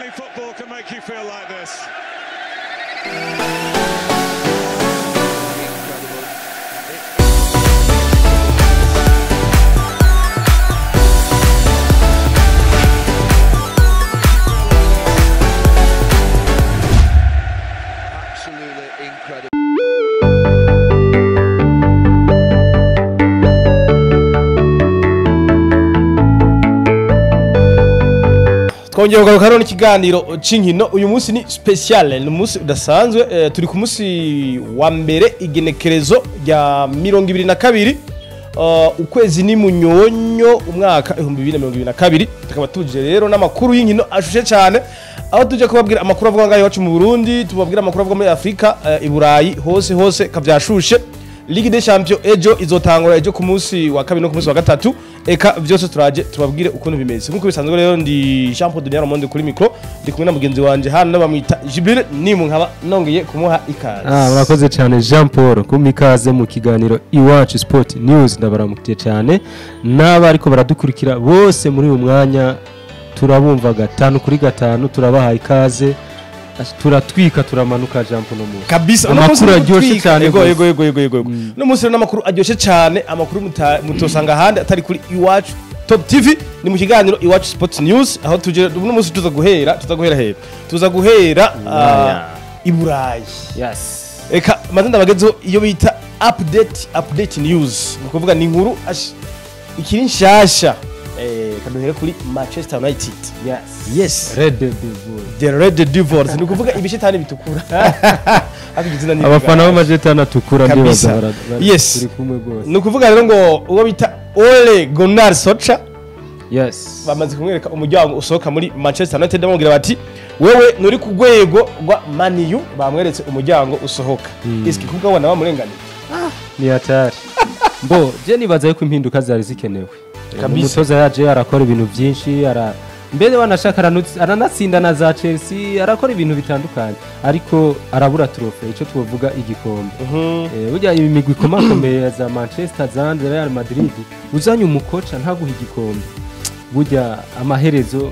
Only football can make you feel like this. Absolutely incredible. Twongeye kugaruka rero n'ikiganiro c'inkino. Uyu munsi ni special, ni umunsi udasanzwe. Turi ku munsi wa mbere, igenekerezo rya 22, ukwezi ni munyonyo, umwaka 2022. Tukaba tuje rero n'amakuru y'inkino ashushe cyane, aho tuje kubabwira amakuru avuga ngaho iwacu mu Burundi, tubabwira amakuru avuga muri Afrika, i Burayi hose hose kavyashushe. Ligue des Champions ejo izotangura, ejo ku munsi wa kabiri no ku munsi wa gatatu. Eka vyose turaje tubabwire ukuntu bimeze. Nkuko bisanzwe rero, ndi Jean Paul Daniel Monde kuri micro, ndi kumwe na mugenzi wanje hano bamwita Jibril Nimu, nkaba nongeye kumuha ikaze. Ah, murakoze cyane Jean Paul kumpa ikaze mu kiganiro Iwacu Sport News. Ndabaramukije cyane n'aba ariko baradukurikira bose muri uyu mwanya. Turabumva gatanu kuri gatanu, turabaha ikaze. Turatwika, turamanuka, Jean Paul, no munsi. Kabisa. Amakuru aryoshye cyane Ego. gose. Ego. No munsi rero n'amakuru aryoshye cyane, amakuru mutosanga ahandi atari kuri Iwacu Top TV. Ni mu kiganiro Iwacu Sport News, aho tuje uno munsi tuza guhera he? Tuza guhera i Burayi. Eka maze ndabagezeho iyo bita update news, ni ukuvuga ni inkuru ikiri nshasha. Kaduhere kuri Manchester United. Yes. Red Devil. The Red Devils, ni ukuvuga ibishitani bitukura. Ariko izina ni Abafana b'amajetani atukura Kabisa. ndibaza turi kumwe rwose. Ni ukuvuga rero ngo uwo bita Ole Gunnar Solskjaer bamaze kumwereka umuryango usohoka muri Manchester United, bamubwira bati: "Wewe nuri ku rwego rwa Man U." Bamweretse umuryango usohoka. Iski kubwa wana bamurenganiye. Ni hatari. Mbo je nibaza yuko impinduka zari zikenewe. Kabisa. Umutoza yaje arakora ibintu byinshi, ara mbere wanashaka aranatsinda na za Chelsea, arakora ibintu bitandukanye, ariko arabura trophée, icyo tuvuga igikombe. Burya imigwi ikomakomeye ya za Manchester, za Real Madrid, uzanye umukoca ntaguha igikombe, burya amaherezo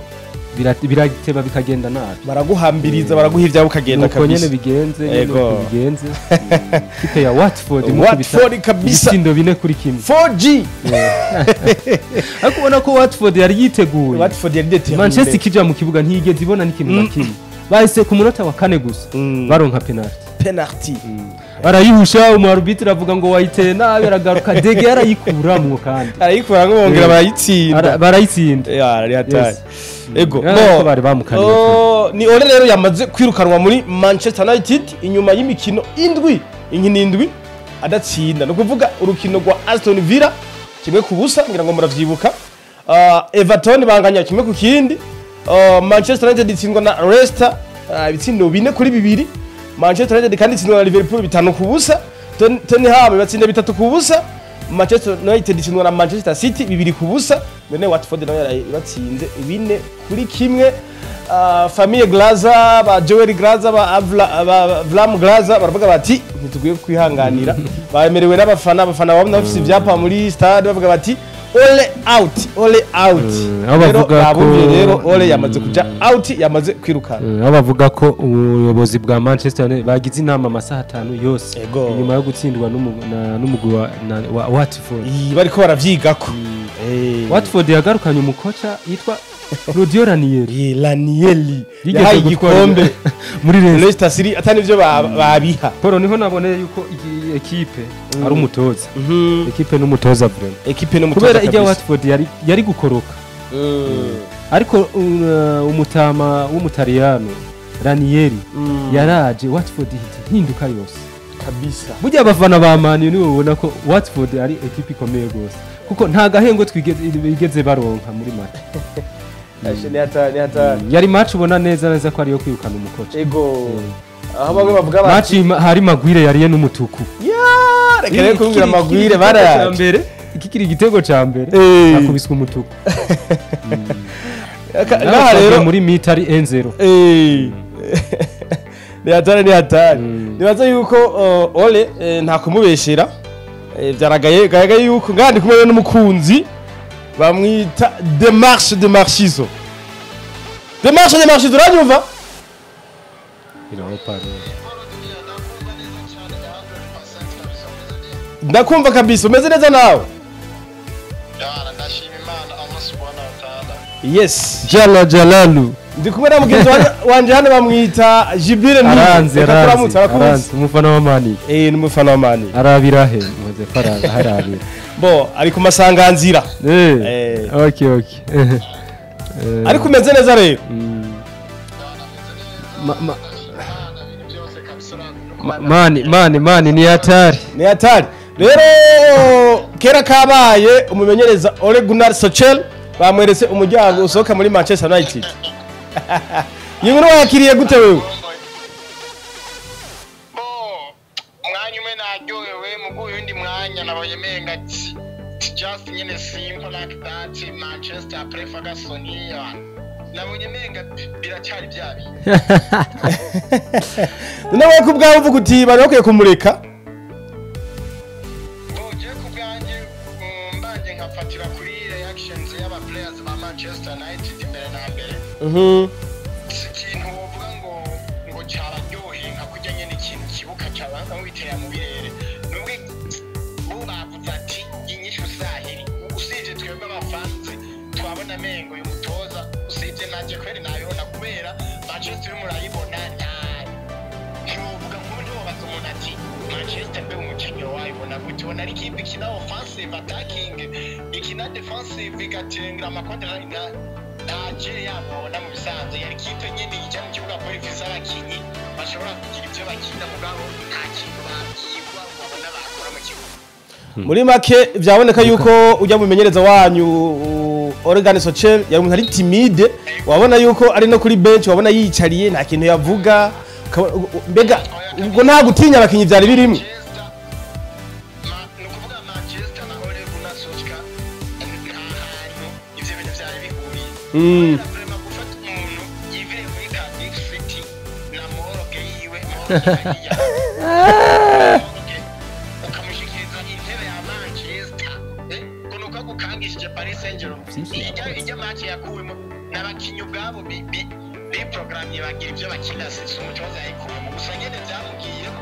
birateba bikagenda nabi. Baraguhambiriza, baraguha ivyabo ukagenda. Nuko nyene Kabisa. bigenze nyene. Ego. Uko bigenze. Kipe ya Watford imukubita Watford kabisa. ibitsindo 4-1. 4G. Ariko ubona ko Watford yari yiteguye. Watford yari déterminé. Manchester ikija mu kibuga ntiyigeze ibona n'ikintu na kimwe. Bahise ku munota wa kane gusa baronka penalty. Penalty. Barayihusha, umu arbitre avuga ngo wayiteye nabi, aragaruka, De Gea arayikuramwo kandi. Arayikura ngo bongera barayitsinda. Barayitsinda. Ya, ari hatari. Yes. Ego. Ko bari bamukaniye. Oh, ni Ole rero yamaze kwirukanwa muri Manchester United inyuma y'imikino indwi, inkino indwi adatsinda. Ni ukuvuga urukino rwa Aston Villa 1-0, ngira ngo muravyibuka. Everton banganya 1-1. Manchester United itsindwa na Leicester ibitsindo 4-2. Manchester United kandi itsindwa na Liverpool 5-0. Tottenham batsinda 3-0. Manchester United itsindwa na Manchester City 2-0. None Watford nayo yaraye ibatsinze 4-1. Famille Glazer, ba Joel Glazer, ba Vlam Glazer baravuga bati ntitugiye kwihanganira. Bamerewe n'abafana, abafana babona bafise ivyapa muri stade bavuga bati: "Ole out, Ole out." Aho Rero bavuga ko babumviye rero, Ole yamaze kuja out, yamaze kwirukana. Aho bavuga ko ubuyobozi bwa Manchester United bagize inama amasaha 5 yose inyuma yo gutsindwa n'umugwi wa Watford. Ii, bariko baravyigako. Watford yagarukanye umukoca yitwa Claudio Ranieri. Ranieri Yigeze yahaye gutwara igikombe muri Leicester. Leicester City atari ivyo babiha. Paul, niho naboneye yuko iyi ekipe ari umutoza, ekipe n'umutoza vraiment. Ekipe n'umutoza. Kubera ijya Kabisa. Watford yari gukoroka, ariko umutama w'umutaliyano Ranieri yaraje, Watford ihita ihinduka yose. Kabisa. Burya abafana ba Man U nibo babona ko Watford ari ekipe ikomeye rwose, kuko nta gahengo bigeze baronka muri match. Ashe, ni hatari, ni hatari. Yari match ubona neza neza ko ariyo kwirukana umukoca. Ego, aho bamwe bavuga bati Match hari Maguire yariye n'umutuku. Ya, reka rero kumbwira Maguire barayaje barayaje. Iki kiri igitego ca mbere, akubiswe umutuku. Ngaha rero muri mi-temps ari 1-0. Ni hatari, ni hatari. Nibaza yuko Ole nta kumubeshera. Vyaragaye gayagaye yuko ngaha ndi kumwe n'umukunzi bamwita Demarche de Marchizo. Demarche turanyumva. Ndakumva kabisa, umeze neza nawe? Ndashima Imana Allah subhanahu wa ta'ala. Yes. Jalla Jalalu. Ndi kumwe na mugenzi wanje hano bamwita Jibril Nuru. Aranze umufana wa Mani. Ni umufana wa Mani. Arabira he muze faranga harabira. Bo ari ku masanganzira. Okay. Ariko umeze neza rero. Mani ni hatari. Ni hatari. Rero kera kabaye umumenyereza Ole Gunnar Solskjaer bamweretse umuryango usohoka muri Manchester United. Inkuru wakiriye gute wewe? Bo mwanya umwe naryohewe muguye undi mwanya nabonye menga just nyene simple like that Manchester pre Ferguson nabonye menga biracyari byabi. Nawe kubwawe uvuga uti bari bakwiye kumureka. Bo je kubwanje mbanje nkafatira kuri reactions y'aba players ba Manchester United imbere na mbere. Ikintu wovuga ngo cyararyoheye nka kujya nyene ikintu kibuka cyabanza witera mu birere. Nubwo bo bavuze ati inyishu sahiri usije twebwe abafanzi twabona mengo uyu mutoza usije nanje kweri nabibona kubera Manchester murayibona ntiwovuga ngo ntiwobaza umuntu ati Manchester mbe umukinyi wayibona gute ubona ari ikipe ikina offensive attacking ikina defensive igatenga amakontra ntaje yabona mu bisanzwe yari kipe nyene ijya mu kibuga kuri ifise abakinyi bashobora kugira ivyo bakina mugabo nta kintu babyigwa babona bakora mu kibuga. Muri make byaboneka yuko ujya mumenyereza wanyu Ole Gunnar Solskjaer yari umuntu ari timide, wabona yuko ari no kuri bench wabona yicariye nta kintu yavuga, mbega ubwo nta gutinya abakinyi byari birimo. Nukuvuga Manchester na Ole Gunnar Solskjaer nta hantu ivyo bintu byari bihuriye. Vraiment gufata umuntu yivire muri Cardiff City na Moroge yiwe ukamushikiriza intebe ya Manchester kunuka gukangishije Paris Saint-Germain ijya match yakuwemo n'abakinyi ubwabo biprogramye bagira ibyo bakina si umutoza yayikuyemo gusa nyene byamugiyeko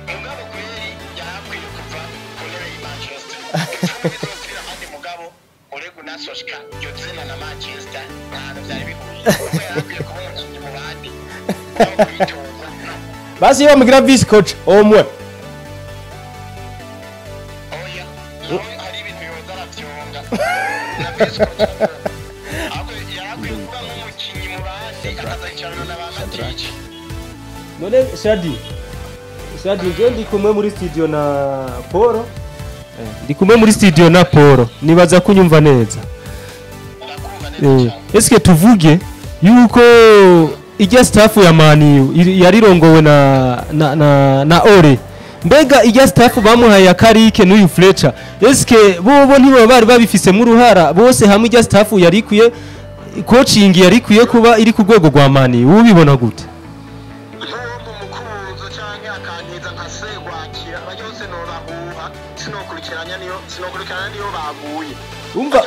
mugabo kweri yarakwiye kuva ku ntebe y'i Manchester bizosubira ahandi mugabo Ole Gunnar Solskjaer iryo zina na Manchester ntabwo byari bihuriye kuko yarakwiye kuba umukinnyi mu bandi no kwitoza. Basi iyo bamugira vice coach omwe. Oya hari ibintu yoza aravyonga na vice coach ahubwo yarakwiye kuba nk'umukinnyi mu bandi akazayicarana na ba Matic. None Shadi je ndi kumwe muri studio na Poro. Ndi kumwe muri studio na Poro nibaza kunyumva neza. Eske tuvuge yuko ijya staff ya Mani yarirongowe na Ole, mbega ijya staff bamuhaye Karike n'uyu Fletcher, eske bobo ntibo bari babifise mu ruhara bose hamwe? Ijya staff yarikuye coaching yarikuye kuba iri ku rwego rwa Mani, ubibona gute? Umva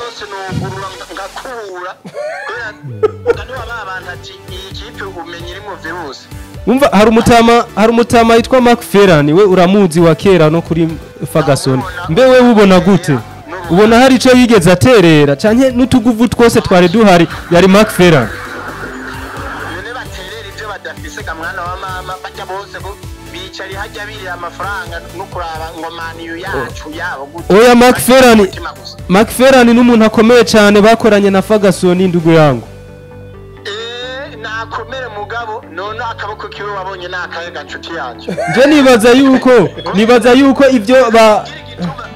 Umva hari umutama yitwa Mark Ferran, we uramuzi wa kera no kuri Ferguson, mbe we ubona gute? Ubona hari ico yigeze aterera canke n'utuguvu twose twari duhari yari Mark Ferran? None baterera ivyo badafise ga mwana wa mama bajya bose bicari hajya birira amafaranga no kuraba ngo Mani yacu yabo gute. Oya Mark Ferran n'umuntu akomeye cyane bakoranye na Ferguson ndugu yangu. Nakomere mugabo none akaboko kiwe wabonye nakaye gacuti yanje. Je nibaza yuko ivyo ba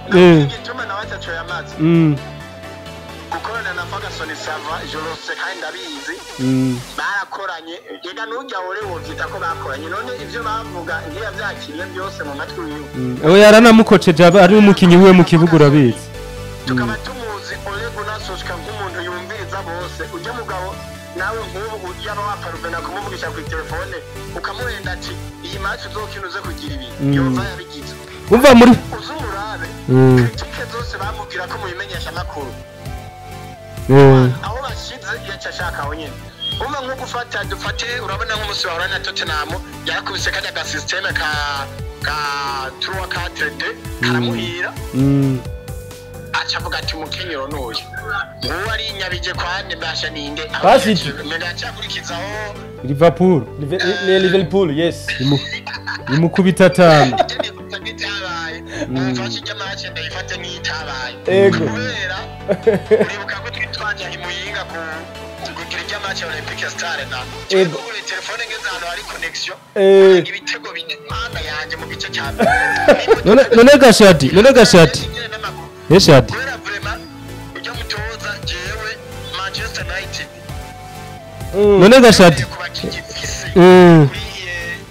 igituma nawe atacoye amazi. Gukorana na Ferguson sava jorose kandi abizi. Barakoranye yega nujya ore wovyita ko bakoranye none ivyo bavuga ntiyavyakiriye byose mu matwi yiwe. Oya yaranamukoceje ari umukinyi wiwe mu kibuga urabizi. Tukaba tumuzi Ole Gunnar Solskjaer nk'umuntu yumviriza bose ujya mugabo nawe nk'ubu yaba waparuvena kumuvugisha ku telefone ukamuhenda ati iyi match uzokina uze kugira ibi yova yabigize. Umva muri uzurabe critique zose bamubwira ko mubimenyesha makuru Aho bashize yaca ashaka aho nyene. Umva nko gufata dufate urabona nk'umunsi wahura na Tottenham yarakubise kajya ga systeme ka 3-4-2 karamuhira. Aca avuga ati umukenyero n'uyu nguwo ari inyabije kwa Nebasha ninde Kwa City. Mega acakurikizaho Liverpool Ni Liverpool, yes. Imukubita 5. Itabaye mfashe ijya match ndayifate nk'itabaye. Ego. Kubera uribuka ko twitwaje imuyinga ku kugira ijya match ya Olympic Star na Ego. kuri telefone ngeze ahantu hari connection ibitego bine mana yanjye mu gice cya mbere. None gashati, none gashati. Eshadi. Kubera vraiment ujya mutoza jewe Manchester United None gashati. kuba kigifise kuri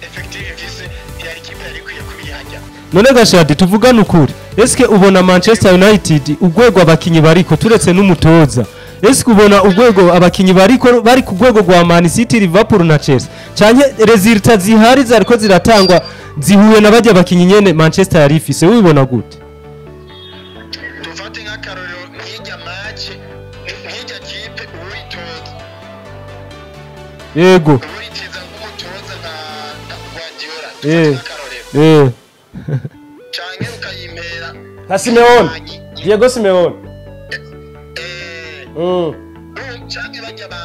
effective ifise yari ikipe yari ikwiye kubihajya. None gashati tuvugane ukuri. Eske ubona Manchester United urwego abakinyi bariko turetse n'umutoza. Eske ubona urwego abakinyi bariko bari ku rwego rwa Man City, Liverpool na Chelsea. Canke resultat zihari zariko ziratangwa zihuye na bajya abakinyi nyene Manchester yari ifise wibona gute? Dufate nk'akarorero nk'ijya match nk'ijya kipe uwitoza Yego. uwitiza nk'umutoza nka Guardiola. Dufate nk'akarorero canke ukayimpera Nka Simeone. Diego Simeone. Canke bajya ba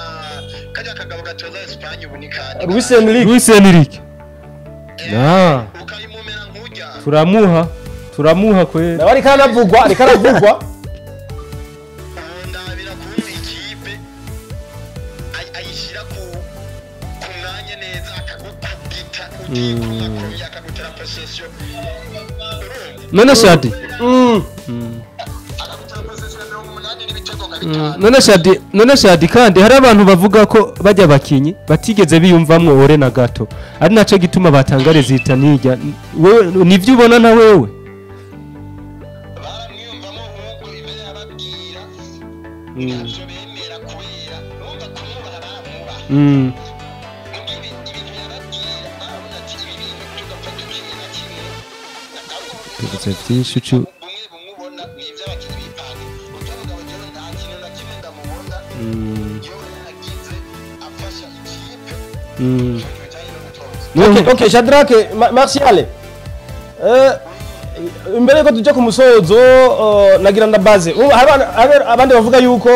kajya kagabo gatoza Espagne ubu ni kandi Luis Enrique. Luis Enrique. Ukayimumera nk'ujya Turamuha kweli. Nawe ariko aravugwa, ariko aravugwa. Ndabira kuntu ikipe ayishyira ku mwanya neza akagukubita utikumakumya akagutera possession. None Shadi. Akagutera possession ya 80 n'ibitego nka bitanu. None Shadi kandi hari abantu bavuga ko bajya abakinyi batigeze biyumvamwo ore na gato. Ari naco gituma batanga resultat nijya. Wewe nivyo ubona na wewe? Baramwiyumvamo ahubwo ibyo yababwira ntabyo bemera kubera urumva kumwubaha baramwubaha. Mugihe ibintu yababwira barabona ati ibi bintu tugapfa dukina na kimwe. Tuvuze byinshi ucu Bumwe bumwe ubona ni iby'abakinnyi bipanze. Ujya mugabo jewe nta kintu na kimwe ndamubona jewe yagize afasha ikipe mu bijyanye no gutoza. Okay, Shadrack, Martial. Imbere yuko tujya ku musozo nagira ndabaze. Hari abandi bavuga yuko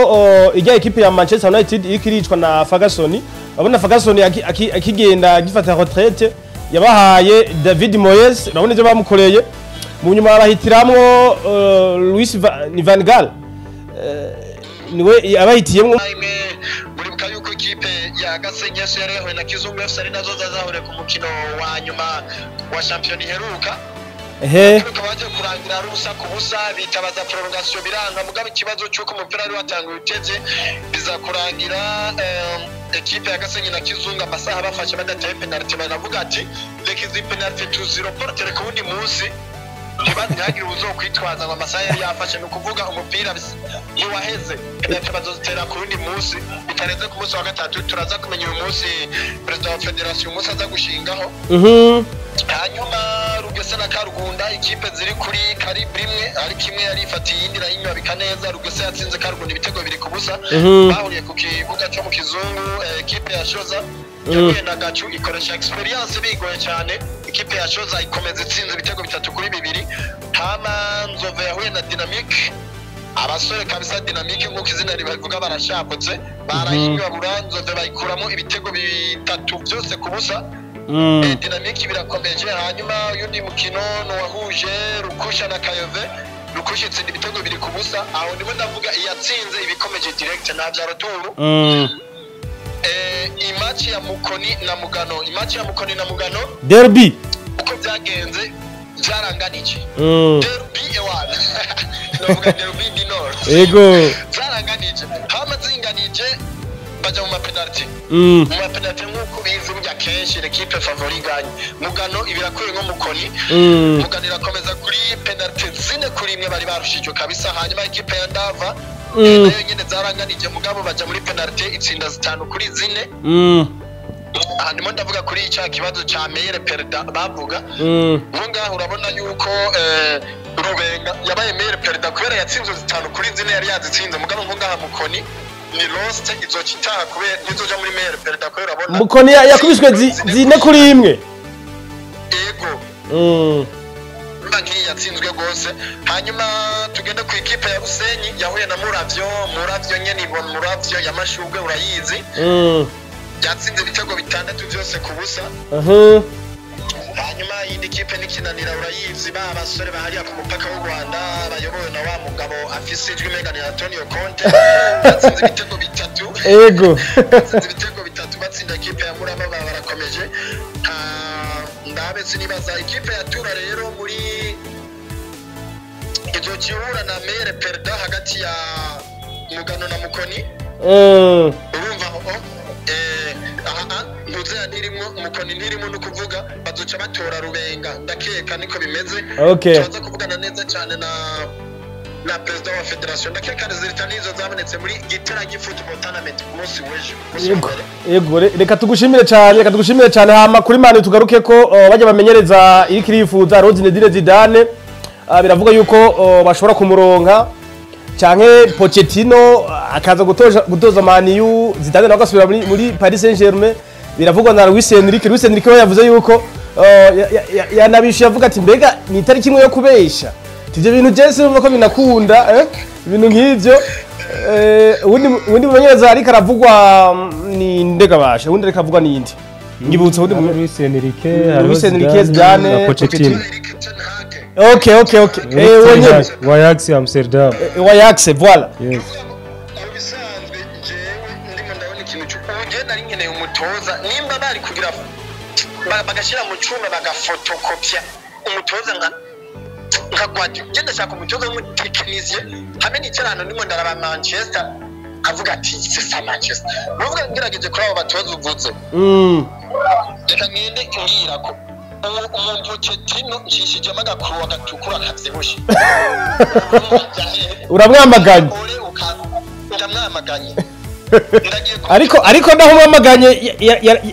ijya ekipe ya Manchester United iriko iricwa na Ferguson. Babona Ferguson akigenda agifata retraite yabahaye David Moyes, urabona ivyo bamukoreye. Mu nyuma babahitiramwo Louis Van Gaal. Niwe abahitiyemwo. Muribuka yuko ikipe ya Gasenyi FC yari yahuye na Kizungu FC ari nazo zazahuriye ku mukino wa nyuma wa shampiyona iheruka. Ariko baje kurangira ari ubusa ku busa bitabaza prolongation biranga mugabo ikibazo cy'uko umupira wari watanguye utevye biza kurangira ekipe ya Gasenyi na Kizungu amasaha bafashe badateye penalty baravuga ati reka izi penalty tuziroportere ku wundi munsi ntihagire uzokwitwaza ngo amasaha yari yafashe ni ukuvuga umupira ntiwaheze penalty bazozitera ku wundi munsi bitarenze ku munsi wa gatatu turaza kumenya uyu munsi perezida wa federasiyo umunsi aza gushingaho. Hanyuma Rugese na Karugunda ikipe ziri kuri karibu imwe ariko imwe yari ifatiye iyindi irayinyabika neza. Rugese yatsinze Karugunda ibitego 2-0. Bahuriye ku kibuga cyo mu Kizungu. Ekipe ya Shoza yahuye na Gacu ikoresha experience bigoye cyane. Ikipe ya Shoza ikomeza itsinze ibitego 3-2. Hama Nzove yahuye na Dynamic. Abasore kabisa Dynamic nk'uko izina ribavuga barashaputse barayinywa Nzove bayikuramo ibitego 3 byose ku busa. Dynamic birakomeje. Hanyuma uyundi mukino nuwahuje Rukusha na Kayove. Rukusha itsinda ibitego 2-0. Aho ndimo ndavuga iyatsinze ibikomeje direct nta bya retour. Imachi ya Mukoni na Mugano, imachi ya Mukoni na Mugano derby uko byagenze byaranganije. Derby ewana ndavuga derby du Nord. Ego byaranganije hama zinganije baja mu mapenalty. Mu mapenalty nk'uko bizi burya kenshi l'équipe favori gagne. Mugano ibirakuye nko Mukoni. Mugano irakomeza kuri penalty 4-1 bari barushijwe kabisa. Hanyuma equipe ya Ndava nayo nyene zaranganije mugabo baja muri penalty itsinda 5-4. Hanyuma ndavuga kuri ica kibazo ca Meyer Perda bavuga. Ngo ngaho urabona yuko Rubenga yabaye Meyer Perda kubera yatsinze 5-4 yari yazitsinze mugabo ngo ngaha Mukoni Ni lost, izoca itaha kubera ntizoja muri meilleur perdant, kubera urabona Mukoni yakubiswe 4-1. Ego. Mba nk'iyi yatsinzwe rwose. Hanyuma tugende ku ikipe ya Rusenyi yahuye na Muravyo. Muravyo nyene, ibona Muravyo ya Mashurwe, urayizi. Yatsinze ibitego 6 byose ku busa. Hanyuma iyindi kipe n'ikinanira, urayizi, ba basore bahariya ku mupaka w'u Rwanda bayobowe na wa mugabo afise ijwi umenga ni Antonio Conte, yatsinze ibitego 3. Batsinze ibitego 3, batsinda ikipe ya Murama, barakomeje. Ah, ndabe sinibaza ikipe ya Tura rero muri izokihura na meilleur perdant hagati ya Mugano na Mukoni. Urumva aho aha ntuzeya ntirimwo, Mukoni ntirimo, ni ukuvuga bazoca batora Rubenga, ndakeka niko bimeze. Turaza kuvugana neza cyane na perezida wa federation. Ndakeka résultats nizo zabonetse muri Giteranyi Football Tournament ku munsi w'ejo, munsi wa mbere. Yego, reka tugushimire cyane, reka tugushimire cyane. Hama kuri Man U tugaruke ko bajya bamenyereza iriko irifuza Rose Zinedine Zidane, biravuga yuko bashobora kumuronka canke Pochettino, akaza gutoza Man U, Zidane nawe agasubira muri Paris Saint-Germain. Biravugwa na Luis Enrique. Luis Enrique we yavuze yuko yanabishuye avuga ati: "Mbega ni itariki imwe yo kubesha?" Ivyo bintu je sinumva ko binakunda, ibintu nk'ivyo. Uwundi mumenyereza ariko aravugwa ni ndegabasha, uwundi ariko aravugwa nindi ngibutse uwundi Luis Enrique. Luis Enrique, Zidane, na Pochettino. Pochettino. Eric ten Hag. Okay, wenyene. Wa Ajax Amsterdam. Wa Ajax, voilà. Yes. Mu bisanzwe jewe ndimo ndabona ikintu ubu jewe nari nkeneye umutoza, nimba bari kugira bagashyira mu cyuma bagafotokopya umutoza nka Guardiola. Je ndashaka umutoza w'umutekinisiye, hamwe n'icarano ndimo ndaraba Manchester avuga ati: "C'est ça Manchester." Nuvuga ngerageje kuri abo batoza uvuze, reka ngende ngira ko uwo umuntu Pochettino nshishijemo agakuruwa gatukura kavyibushe. Uramwamaganye? Ore ndamwamaganye. Ndagiye Ariko naho mwamaganye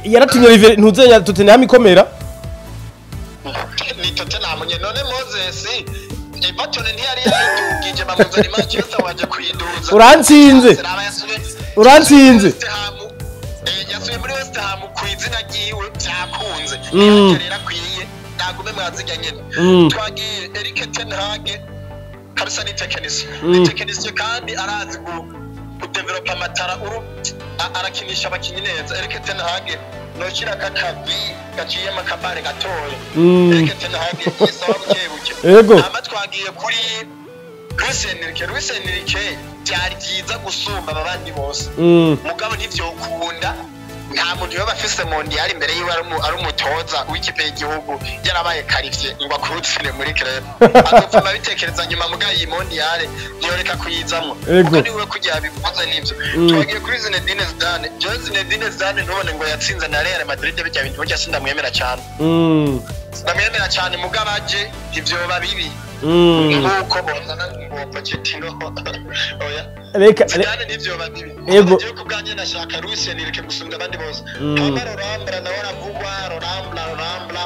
yaratumye ntuze ya Tottenham ikomera. Ni Tottenham nye none Moses, Everton ntiyari yayidugije, bamuzana i Manchester waje kuyiduza. Urantsinze. Urantsinze. West Ham, yasubiye muri West Ham ku izina ryiwe, byakunze. Rero akwiye nagume mwazijya nyene. Twagiye Eric ten Hag, kabisa ni tekinisiye, ni tekinisiye kandi arazi kudevelopa amatara uru arakinisha abakinyi neza. Eric ten Hag noshyira akakavi gaciyemo akabare gatoya. Eric ten Hag yisaba buke buke. Hama twagiye kuri Luis Enrique. Luis Enrique byari byiza gusumba aba bandi bose, mugabo ntivyokunda. Nta muntu yoba afise mondial imbere yiwe ari umutoza w'ikipe y'igihugu yarabaye qualifié ngo akurutsire muri club, azopfuma abitekereza nyuma. Mugabo iyi mondial ntiyoreka kuyizamwo, kuko niwe kugira bikoze nivyo. Twagiye kuri Zinedine Zidane. Jewe Zinedine Zidane ntubone ngo yatsinze na Real Madrid, bijya bintu burya sindamwemera cyane. Ndamwemera cyane, mugabo aje ntivyoba bibi nk'uko bozana ngo Pochettino, oya. Zidane nivyoba bibi. Jewe ku bwanjye nashaka Luis Enrique gusumba abandi bose. Hama Rorambra nawe aravugwa, Rorambra, Rorambra,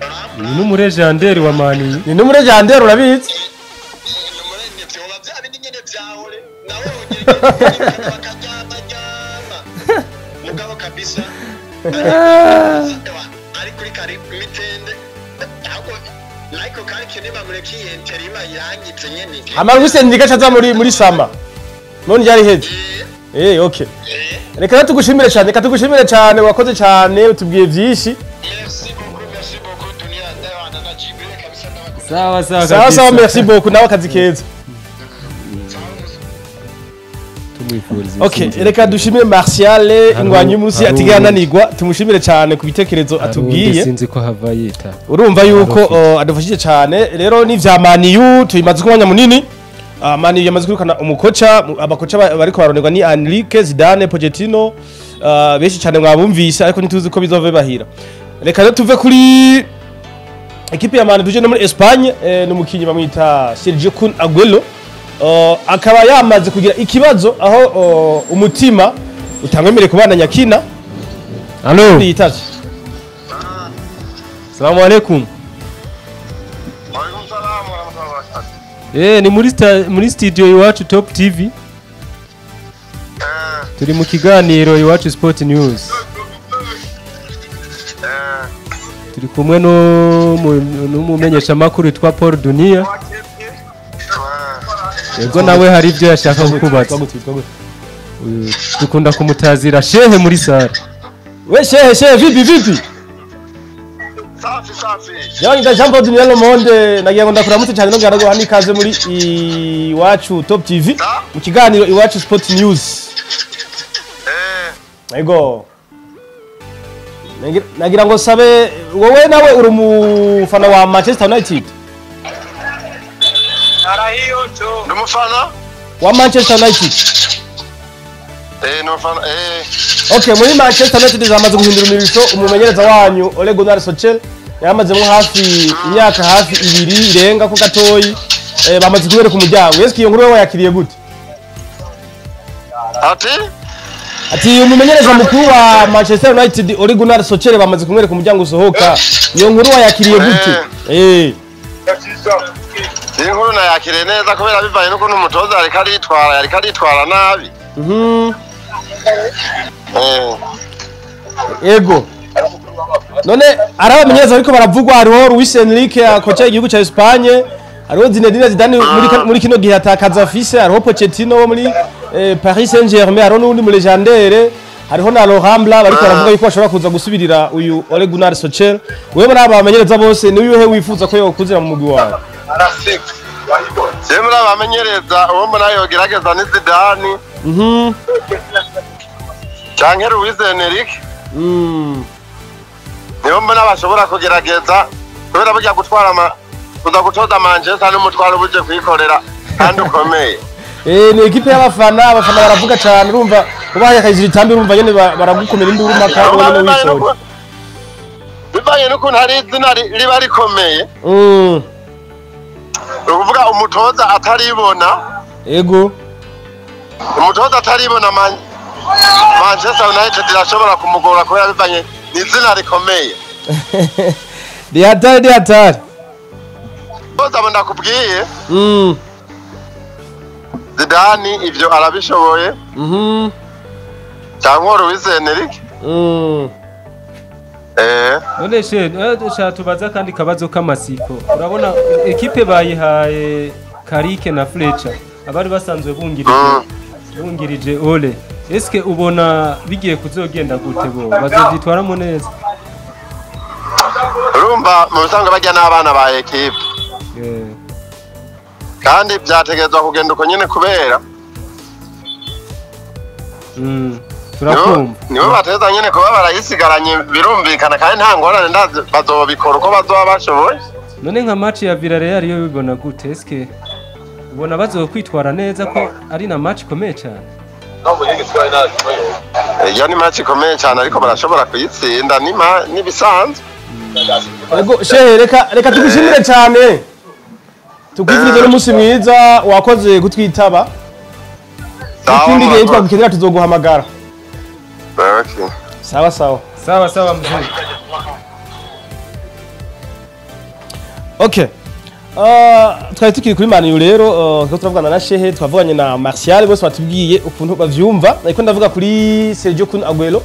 Rorambra. Ni n'umulegendary wa Man U. Ni n'umulegendary, urabizi. Numurenge vyoba vya bindi nyene vyahore nawe wongera bakaryama ryama, mugabo kabisa ari kuri kari mitende, ahubwo Michael Carrick nibamureka iyi interim ayirangize nyene. Hama Luis Enrique acaza muri summer none ryari heze. Okay, reka rero tugushimire cyane, reka tugushimire cyane, wakoze cyane, utubwiye byinshi. Merci beaucoup, merci beaucoup Dunia, ndabana na Jibril kabisa, ndabakunda. Sawa sawa. Sawa sawa. Kabisa. Merci beaucoup nawe, akazi keza. Sawa. Tumwifuriza Okay, intsinzi. reka dushimire Martial, ingwanyi y'umunsi atigera ananirwa. Tumushimire cyane ku bitekerezo Hari atubwiye. uwundi sinzi ko hava yita. Urumva yuko Arafite. adufashije cyane. Rero ni vya Man U tubimaze kumwanya munini. Man U yamaze kwirukana umukoca, abakoca bariko baronerwa ni Enrique, Zidane, Pochettino, benshi cyane mwabumvise, ariko ntituzi ko bizova bahira. Reka rero tuve kuri ekipe ya Man U tuje no muri Espagne. N'umukinyi bamwita Sergio Kun Aguero, akaba yamaze kugira ikibazo aho umutima utamwemereye kubana nyakina. Allo? Yitavye. Salamu alaikum. Waalaikum salam warahmatullahi wabarakatuh. Ni muri studio iwacu Top TV. Turi mu kiganiro Iwacu Sport News. Turi kumwe n'umumenyeshamakuru witwa Paul Dunia. Yego nawe hari ibyo yashaka kukubaza. Dukunda kumutazira shehe muri sare. We shehe shehe, vipi vipi? Safi safi. Yaani Jean Paul Dunia Le Monde, nagira ngo ndakuramutse cyane no guha n'ikaze muri Iwacu Top TV mu kiganiro Iwacu Sport News. Ego. Nagira ngo sabe wowe nawe uri umufana wa Manchester United? Ndi umufana wa Manchester United. Ni umufana. Okay, muri Manchester United zamaze guhindura imirisho, umumenyereza wanyu Ole Gunnar Solskjaer yamazemo hafi imyaka hafi 2 irenga ko gatoyi, bamaze kubereka umuryango. Yesu, iyo nkuru wewe yakiriye gute? Ati umumenyereza mukuru wa Manchester United Ole Gunnar Solskjaer bamaze kumwereka umuryango usohoka. Iyo nkuru wayakiriye gute? Iyi nkuru nayakiriye neza kubera bivaye n'ukuntu umutoza yariko aritwara nabi. Ego. None arabamenyereza ariko baravugwa, hariho Luis Enrique akocha igihugu ca Espagne, hariho Zinedine Zidane muri kino gihe atakaza afise, hariho Pochettino wo muri Paris Saint-Germain, hariho n'uwundi mu legendere, hariho na Laurent Blanc bariko baravuga yuko bashobora kuza gusubirira uyu Ole Gunnar Solskjaer. Wewe muri aba bamenyereza bose ni uyuhe wifuza ko yokuzira mu mugwi wawe? Je muri aba bamenyereza uwo mbona yogerageza ni Zidane. Canke Luis Enrique. Nibo mbona bashobora kugerageza kubera burya gutwara kuza gutoza Manchester n'umutwaro buje kwikorera kandi ukomeye. Ni ekipe y'abafana, abafana baravuga cyane, urumva ubaye akajira itambi, urumva nyene baragukomera induru maka wowe wisoje. Bivanye n'ukuntu hari izina riba rikomeye. Ukuvuga umutoza ataribona. Ego. Umutoza ataribona Manchester United irashobora kumugora kubera bivanye n'izina rikomeye. Ni hatari, ni hatari. Toza ndakubwiye. Zidane ivyo arabishoboye. Cyangwa Luis Enrique. None she tubaza kandi kabazo k'amasiko. Urabona ekipe bayihaye Karike na Fletcher abari basanzwe bungirije Ole. Eske ubona bigiye kuzogenda gute bo bazovyitwaramo neza? Urumva mu bisanzwe bajya n'abana ba ekipe. Kandi byategerezwa kugenda uko nyene kubera turakumva nibo bateza nyene kuba barayisigaranye, birumvikana kandi nta ngorane ndazi bazobikora uko bazoba bashoboye. None nka match ya Villarreal yo bibona gute? Eske ubona bazokwitwara neza ko ari na match ikomeye cyane? Iyo ni match ikomeye cyane ariko barashobora kuyitsinda nibisanzwe. Ego shehe, reka tugushimire cyane. Tukwifurize n'umunsi mwiza, wakoze kutwitaba. Ikindi gihe twagukenera tuzoguhamagara. Sawa sawa. Sawa sawa mzee. Okay. Twari tukiri kuri Man U rero, turavugana na Shehe, twavuganye na Martial, bose batubwiye ukuntu bavyumva. Ariko ndavuga kuri Sergio Kun Aguero,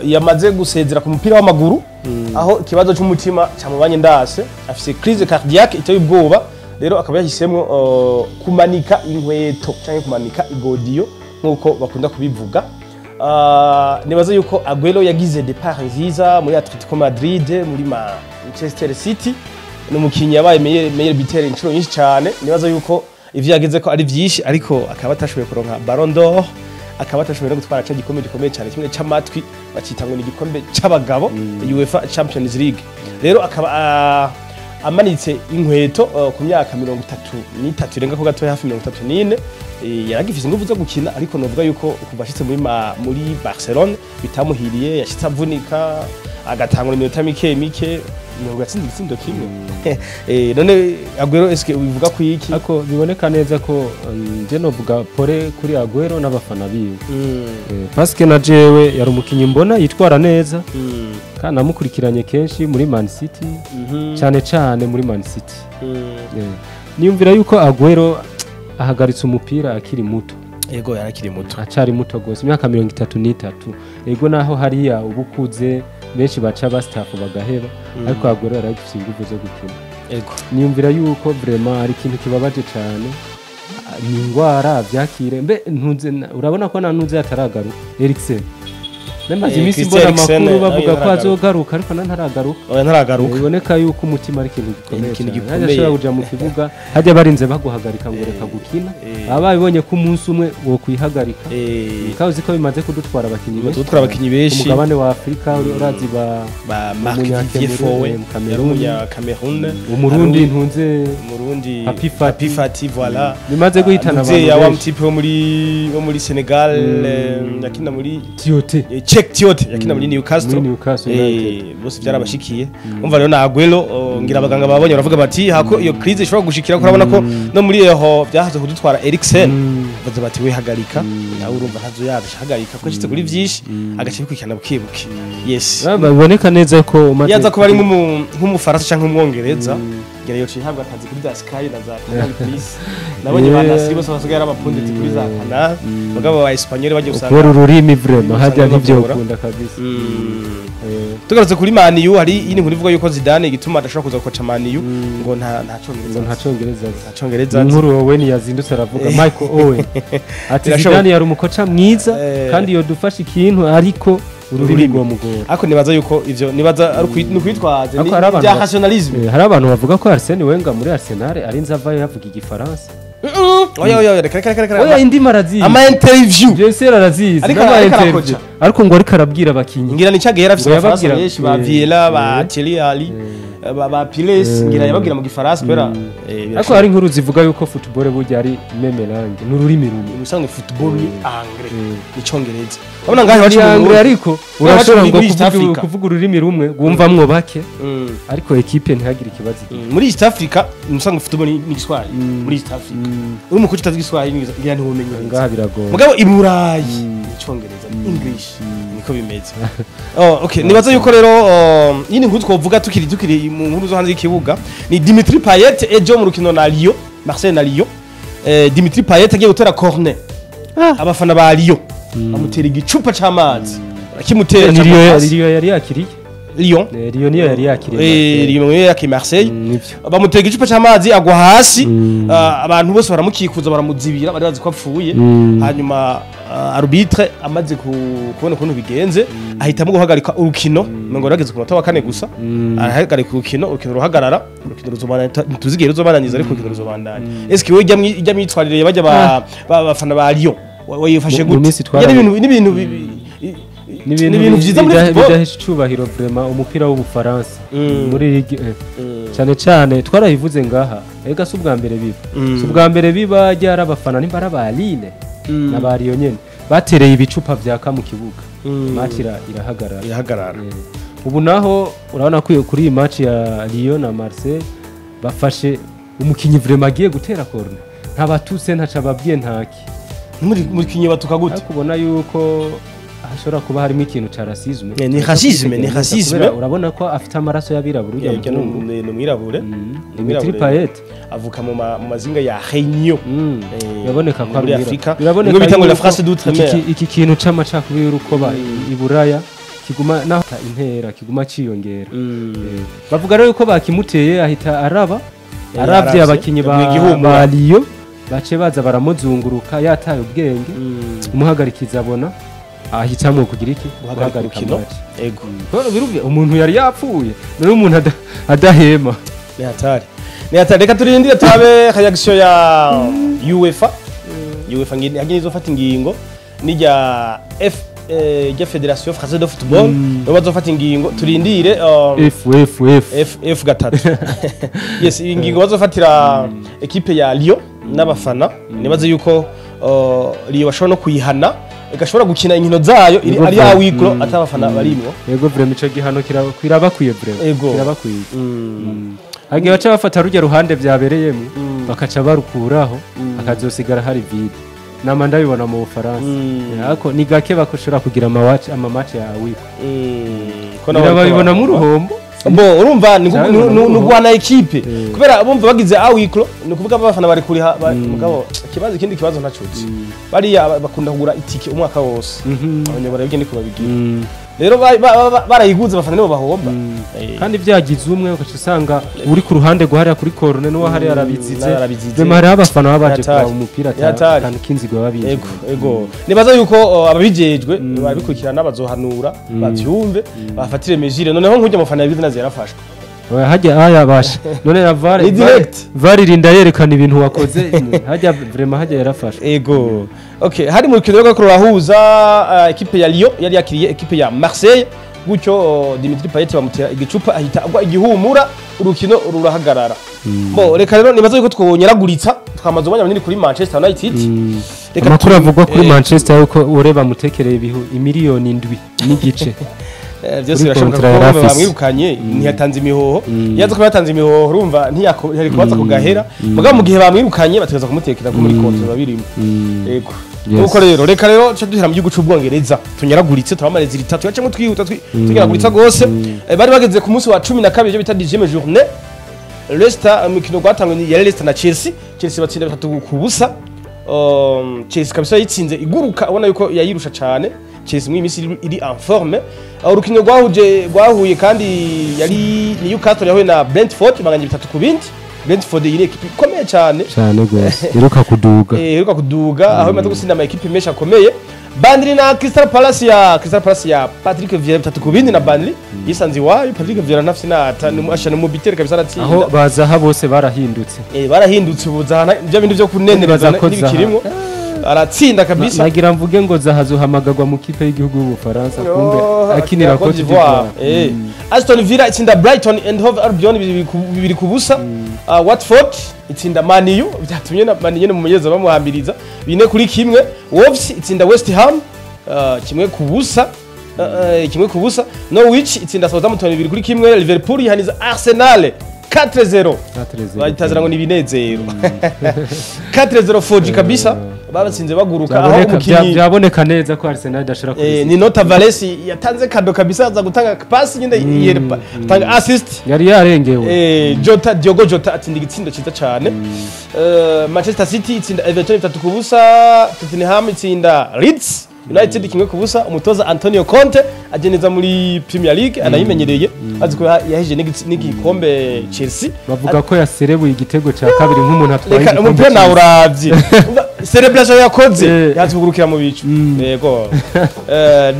yamaze gusezera ku mupira w'amaguru, aho ikibazo cy'umutima cyamubanye ndase, afise crise cardiaque iteye ubwoba. Rero akaba yahisemwo kumanika inkweto canke kumanika igodiyo nkuko bakunda kubivuga. Nibaza yuko Aguero yagize départ nziza muri Atletico Madrid, muri Manchester City, n'umukinyi yabaye meilleur buteur inshuro nyinshi cyane. Nibaza yuko ivyo yageze ko ari vyinshi, ariko akaba atashoboye kuronka Ballon d'Or, akaba atashoboye no gutwara ca gikombe gikomeye cyane kimwe c'amatwi bacita ngo ni igikombe c'abagabo, UEFA Champions League. Rero akaba amanitse inkweto ku myaka 33 irenga ko gatoya, hafi 34. Yaragifise ingufu zo gukina, ariko novuga yuko kuva ashitse muri Barcelone bitamuhiriye, yashitse avunika agatangura iminota mike mike, mirongo yatsinze igitsindo kimwe. None Aguero eske ubivuga ku iki? Ako biboneka neza ko nje novuga pore kuri Aguero n'abafana biwe. Parce na jewe yari umukinyi mbona yitwara neza. Kandi namukurikiranye kenshi muri Man City, cyane cyane muri Man City. Niyumvira yuko Aguero ahagaritse umupira akiri muto. Yego, yarakiri muto. Acari muto gose, imyaka 33. Ego, naho hariya ubukuze benshi baca ba staff bagaheba, ariko Aguero yaragifise inguvu zo gukina. Niyumvira yuko vraiment ari ikintu kibabaje cyane. Ni ingwara byakire mbe ntuze urabona ko na ntuze ataragaruka Eriksen. Namaze iminsi Christian mbona Eriksen, amakuru nawe bavuga ko ntaragaruka. azogaruka, ariko na ntaragaruka. Oya, ntaragaruka. Biboneka yuko umutima ari ikintu gikomeye Ikintu cyane. gikomeye. Hajya ashobora kuja mu kibuga, hajya barinze baguhagarika ngo reka gukina, baba babibonye ko umunsi umwe wo kwihagarika. Kandi uzi ko bimaze kudutwara abakinyi benshi. Kudutwara abakinyi benshi. Ku mugabane wa Afurika urazi ba Ba Marc Vivier Umunya-Cameroun, Foe, Cameroon. yari umunya Cameroon. Umurundi ntunze Umurundi Papi Fati. Papi Fati, voilà. Bimaze guhitana Ntuze abantu ya wa benshi. mutipe wo muri Senegal, yakina muri Tiote. Cheick Tiote, yakina muri Newcastle. Muri Newcastle United. Bose byarabashikiye. Umva rero na Aguero, ngira abaganga babonye baravuga bati hako iyo crise ishobora gushikira, ko urabona ko no muri eho byahaze kudutwara Eriksen. Baza bati we hagarika nawe, urumva ntazo yaje hagarika ko yashitse kuri byinshi, agace bikurikirana buke buke. Yes. Baboneka neza ko umaze Yaza kuba ari nk'umufaransa canke nk'umwongereza, ngira yo cihabwa akazi kuri za Sky na za Canal Plus. Nabonye ba Nasri bose basigaye ari abapunditsi kuri za Canal, mugabo ba Espagnol bagiye usanga kubera ururimi vraiment hajya Usanga bagora. ntivyokunda kabisa. Tugarutse kuri Man U, hari iyi nkuru ivuga yuko Zidane igituma adashobora kuza gukoca Man U ngo nta congereza Ngo nta congereza azi. Nta congereza azi. Inkuru Owen yazindutse aravuga, Michael Owen, ati Birashoboka. Zidane yari umukoca mwiza kandi yodufasha ikintu, ariko ururimi Ururimi. rwamugora. Ariko nibaza yuko ivyo nibaza ari ni ukwitwaza, Ariko ni hari abantu bya rationalisme. Hari abantu bavuga ko Arsene Wenger muri Arsenal ari nzavayo yavuga igifaransa. Oya oya, reka reka reka reka. Oya, indimi arazizi. Ama interview. Jesser arazizi n'ama Ariko interview. arakoca. Ariko ngo ariko arabwira abakinyi. Ngira ni cyagiye yarafise Ngo abafaransa benshi ba Vieira, ba Thierry Henry, ba Pires, ngira yababwira mu gifaransa kubera Ariko hari inkuru zivuga yuko football burya ari même langue, ni ururimi rumwe. Ubusanzwe football ni anglais, ni congereza. Urabona ngaho iwacu Ni mu anglais Burundi. ariko Ngaho iwacu urashobora ngo muri East Africa. kuvuga ururimi rumwe wumvamwo bake, ariko ekipe ntihagire ikibazo igira. Muri East Africa ubusanzwe football ni Igiswahili. Muri East Africa uri umukoci utazi Igiswahili ngira ntiwomenye. Ngaha biragoye. Mugabo i Burayi ni icongereza, ni English, niko bimeze. Oh, okay, nibaza yuko rero yindi nkuru twovuga tukiri mu nkuru zo hanze y'ikibuga ni Dimitri Payet. Ejo mu rukino na Lyon, Marseille na Lyon, Dimitri Payet agiye gutera corner, abafana ba Lyon bamutera igicupa c'amazi, barakimutera Ni ca Lyon hasi. Lyon yari yakiriye. Lyon. Lyon niyo yari yakiriye Marseille. Lyon niyo yakiriye Marseille. Nivyo. Bamutega igicupa c'amazi agwa hasi. Abantu bose baramukikuza, baramuzibira, bari bazi ko apfuye. Hanyuma arbitre amaze kubona ukuntu bigenze ahitamo guhagarika urukino, ngo rageze ku munota wa kane gusa arahagarika urukino, urukino ruhagarara, urukino ruzobandanya, ntituzi ruzobandanyiza, ariko urukino ruzobandanya. Eske wewe ijya myitwarire bajya bafana ba Lyon wayifashe Mu gute? minsi N'ibintu ni ibintu n'ibintu vyiza muri football. bidahesha icubahiro vraiment umupira w'Ubufaransa muri ligue 1 cyane cyane. Twarabivuze ngaha ega, si ubwa mbere biba, si ubwa mbere biba. Ryari abafana nimba ari aba Lille na ba Lyon nyene batereye ibicupa vyaka mu kibuga, match irahagarara. Irahagarara. Ubu naho urabona ko kuri iyi match ya Lyon na Marseille bafashe umukinyi vraiment agiye gutera corner, ntabatutse, ntaca ababwiye, ntaki. Muri muri kinyi batuka gute? Ariko ubona yuko hashobora kuba harimo ikintu ca racisme. Ni racisme, ni racisme. Kubera urabona ko afite amaraso y'abirabura ujya Yego, muhungu. Ni umwirabure. Ni Dimitri umwirabure. Payet. Avuka mu mazinga ya Réunion. Biraboneka ko ari muri umwirabura. Afrika. Biraboneka Nibwo bita ngo la yuko France d'outre-mer. iki kintu c'amacakubiri y'urukoba i Buraya kiguma naho intera kiguma ciyongera. Bavuga rero yuko bakimuteye ahita araba aravye Yaravye. abakinyi Yaguye igihumura. ba Lyon bace baza baramuzunguruka, yataye ubwenge, umuhagarikiza abona ahitamwo kugira iki? Guhagarika urukino. Match. Ego. Kubera birumvye umuntu yari yapfuye none umuntu adahema. Ni hatari, ni hatari. Reka turindire turabe réaction ya UEFA. UEFA ngi izofata ingingo n'irya F rya Fédération Française de Football, nibo bazofata ingingo. Turindire F F F. F F gatatu. Yes, iyi ngingo bazofatira ekipe ya Lyon n'abafana, nibaze yuko Lyon bashobora no kuyihana igashobora gukina inkino zayo iri Yego, ari bro. ya wikro atabafana barimwo. Yego, vraiment ico gihano kirabakwiye vraiment. Ego. Kirabakwiye. Hagiye baca bafata rujya ruhande vyabereyemo bakaca barukuraho, hakazosigara hari vide. Nama ndabibona mu Bufaransa. Ariko ni gake bakoshobora kugira amamatch ya wikro. Ko nabo Ngira bariko babibona mu barahomba. ruhombo. Bo urumva ni guhana ekipe kubera bumva bagize awiklo, ni ukuvuga abafana bari kuriha mugabo ikibazo, ikindi kibazo ntacutse, bariya bakunda kugura itike umwaka wose, abanyabara bigende kubabigira rero barayiguze abafana nibo bahomba. Kandi byagize umwe ugaca usanga uri ku ruhande guhariya kuri corner n'uwo hariya arabizize, bema hariho abafana baba baje kuraba umupira akantu k'inzigo baba binjiye. Ego nibaza yuko ababijejwe babikurikirana bazohanura bavyumve bafatire mesure. Noneho nk'ujya amafana yabize nazo yarafashwe hajya aya basha none na VAR VAR irinda yerekana ibintu wakoze hajya vraiment hajya yarafashwe. Ego okay, hari mu rukino rwo rurahuza equipe ya Lyon yari yakiriye equipe ya Marseille, gutyo Dimitri Payet bamutera igicupa ahita agwa igihumura, urukino rurahagarara. Bo reka rero nibaza yuko twonyeraguritsa twamaze umwanya munini kuri Manchester United. Reka amakuru avugwa kuri Manchester yuko ure bamutekereye ibihu imiliyoni 7.5. Byose birashoboka ko bamwirukanye ntiyatanze imihoho, yaza ko yatanze imihoho urumva ntiyari kubaza kugahera, mugabo mu gihe bamwirukanye bategeza kumutekera ko muri konti babirimo. Yego nuko rero reka rero cyo duhera mu gihugu c'Ubwongereza tunyaraguritse turamareza itatu yacamo twihuta tunyaraguritsa gose. Bari bageze ku munsi wa 12 ibyo bita 10e journée, Leicester umukino gwatangwe ni Leicester na Chelsea, Chelsea batsinda 3-0. Chelsea kabisa yitsinze iguruka ubona yuko yayirusha cyane. Chelsea mu imisi iri en forme. Urukino rwahuye kandi yari Newcastle yahuye na Brentford banganye 3-2. Brentford iri equipe ikomeye cyane cyane gose, iruka kuduga, iruka kuduga aho imaze gutsinda ama equipe menshi akomeye. Burnley na Crystal Palace ya Crystal Palace ya Patrick Vieira 3-2 na Burnley yisanze iwayo. Patrick Vieira ntafite na ashana mu bitere kabisa aratsinda. Aho bazaha bose barahindutse, barahindutse ubuzaha ibyo bintu byo kunenereza n'ibikirimo aratsinda kabisa. Nagira mvuge ngo zahazohamagagwa mu kipe y'igihugu y'Ubufaransa kumbe akinira Cote d'Ivoire. Aston Villa itsinda Brighton and Hove Albion 2-0. Watford itsinda Man U byatumye na Man U nyene mumenyereza bamuhambiriza 4-1. Wolves itsinda West Ham 1-0. 1-0. Norwich itsinda Southampton 2-1. Liverpool ihaniza Arsenal 4-0. Bahitazira ngo ni binezero. 4-0 4G kabisa. Babatsinze baguruka aho umukinyi byaboneka neza ko Arsenal idashira kuri. Ni Nota Valesi yatanze kado kabisa aza gutanga pass nyine yerpa atanga assist yari yarengewe. Jota Diogo Jota atsinda igitsindo cyiza cyane. Manchester City itsinda Everton 3-0, Tottenham itsinda Leeds United 1-0. Umutoza Antonio Conte ageneza muri Premier League anayimenyereye azi ko yaheje n'igikombe Chelsea. Bavuga ko yaserebuye igitego cya kabiri nk'umuntu atwaye igikombe. Umupira nawe uravye celebration yakoze yazugurukira mu bicu. Yego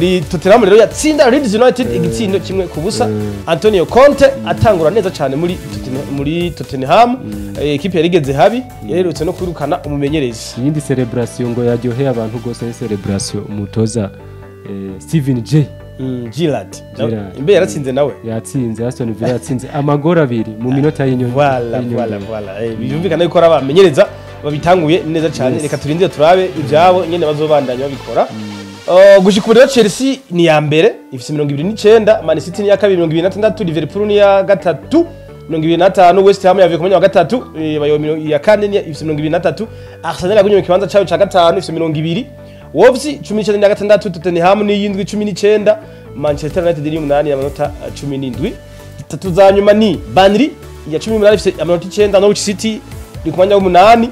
ni Tottenham rero yatsinda Leeds United igitsindo 1-0. Antonio Conte atangura neza cyane muri Tottenham, equipe yarigeze habi yarerutse no kwirukana umumenyerezi. Iyindi celebration ngo yaryoheye abantu gose ni celebration umutoza Steven J Gerrard imbe yaratsinze nawe yatsinze Aston Villa yatsinze amagora 2 mu minota y'inyoni. Voilà voilà voilà, byumvikana yuko arabamenyereza babitanguye neza cyane. Reka turindire turabe ibyabo nyene bazobandanya babikora. Gushika ubu rero Chelsea ni ya mbere ifise 29, Man City ni ya kabiri 26, Liverpool ni ya gatatu 25, West Ham yavuye ku mwanya wa gatatu bayo ya kane ni ifise 23, Arsenal yagumye mu kibanza cyayo ca gatanu ifise 20, Wolves 19 na 6, Tottenham ni yindwi 19, Manchester United ni 8 amanota 17. Tatu za nyuma ni Burnley ya 18 ifise amanota 9, Norwich City iri ku mwanya wa 8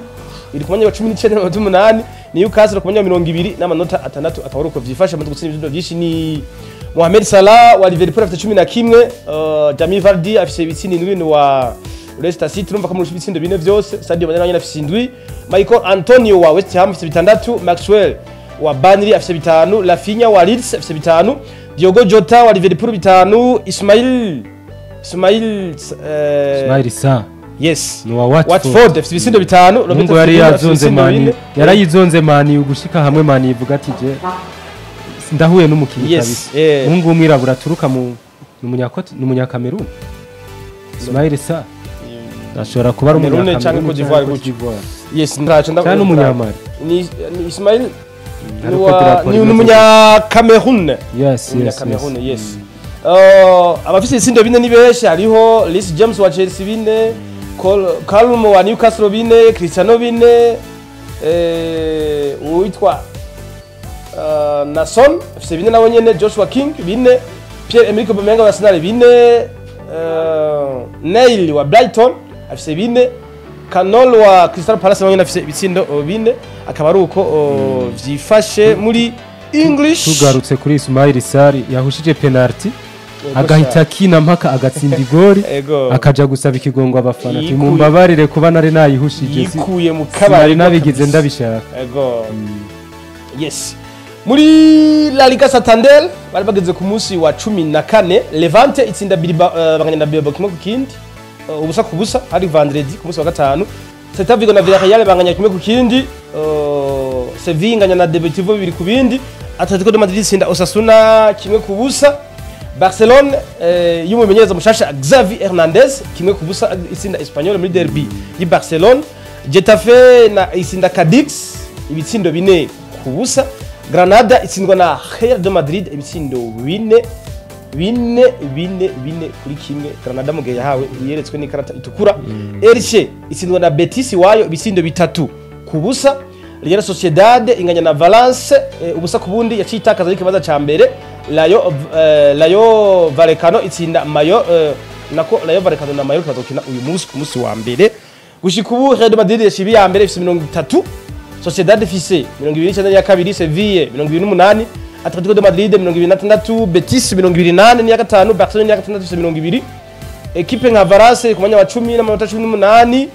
iri ku mwanya wa 19 n'amanota 8, Newcastle ku mwanya wa 20 n'amanota 6. Akaba ari uko vyifashe mu gutsinda ibitego byinshi ni Mohamed Salah wa Liverpool afite 11, Jamie Vardy afise ibitsindo 7 wa Leicester City, urumva ko murusha ibitsindo 4 vyose. Sadio Mane nawe afise 7, Michael Antonio wa West Ham afise 6, Maxwell wa Burnley afise 5, Rafinha wa Leeds afise 5, Diogo Jota wa Liverpool 5, Ismail Sarr yes ni wa Watford afise ibitsindo 5. Roberto yari yazonze Mani, yarayizonze Mani ugushika hamwe Mani ivuga ati je ndahuye n'umukinyi kabisa. Mungu umwirabura aturuka mu Munyakoti ni Munyakamerun. Ismail Sarr ashobora kuba ari Umunyakamerun cyangwa Cote d'Ivoire. Yes ndacho ndacho n'umunyamali ni Ismail ni Umunyakamerun. Yes yes Umunyakamerun yes. Abafise ibitsindo 4 ni benshi, hariho Reece James wa Chelsea 4, Callum wa Newcastle 4, Cristiano 4, uwitwa Nason afise 4 nawe nyene, Joshua King 4, Pierre-Emerick Aubameyang wa Arsenal 4, Neil wa Brighton afise 4, Kanol wa Crystal Palace nawe nyene afise ibitsindo 4. Akaba ari uko vyifashe muri English. Tugarutse kuri Ismail Sarr yahushije penalty, Yego. Agahita akina mpaka agatsinda igori, akaja gusaba ikigongo abafana ati: "Mumbabarire kuba nari nayihushije, Yikuye mu sinari kabari nabigize kabisa. ndabishaka." Ego. Yes. Muri La Liga Santander bari bageze ku munsi wa 14, Levante itsinda Bilbao, banganya na Bilbao 1-1, 0-0, hari vendredi ku munsi wa gatanu. Celta Vigo na Villarreal banganya 1-1, Sevilla inganya na Deportivo 2-2, Atletico de Madrid itsinda Osasuna 1-0. Barcelone y'umumenyereza mushasha Xavi Hernandez 1-0 itsinda Espanyol muri derby y'i Barcelone. Getafe na itsinda Cadix ibitsindo 4-0. Granada itsindwa na Real de Madrid ibitsindo 4 4 4 4-1. Granada mu gihe yahawe yeretswe n'ikarata itukura. Elche itsindwa na Betis iwayo ibitsindo 3-0. Real Sociedad inganya na Valence 0-0, yaciye itakaza ikibanza ca mbere. Rayo Vallecano itsinda Mayo, nako Rayo Vallecano na Mayo bazokina uyu munsi ku munsi wa mbere. Gushika ubu Real Madrid yashibi ya mbere ifise 30, Sociedad ifise 29 ya kabiri, Sevilla 28, Atletico de Madrid 26, Betis 28 ni ya gatanu, Barcelona ni ya gatandatu ifise 20. Ekipe nka Valence ku mwanya wa 10 n'amanota 18.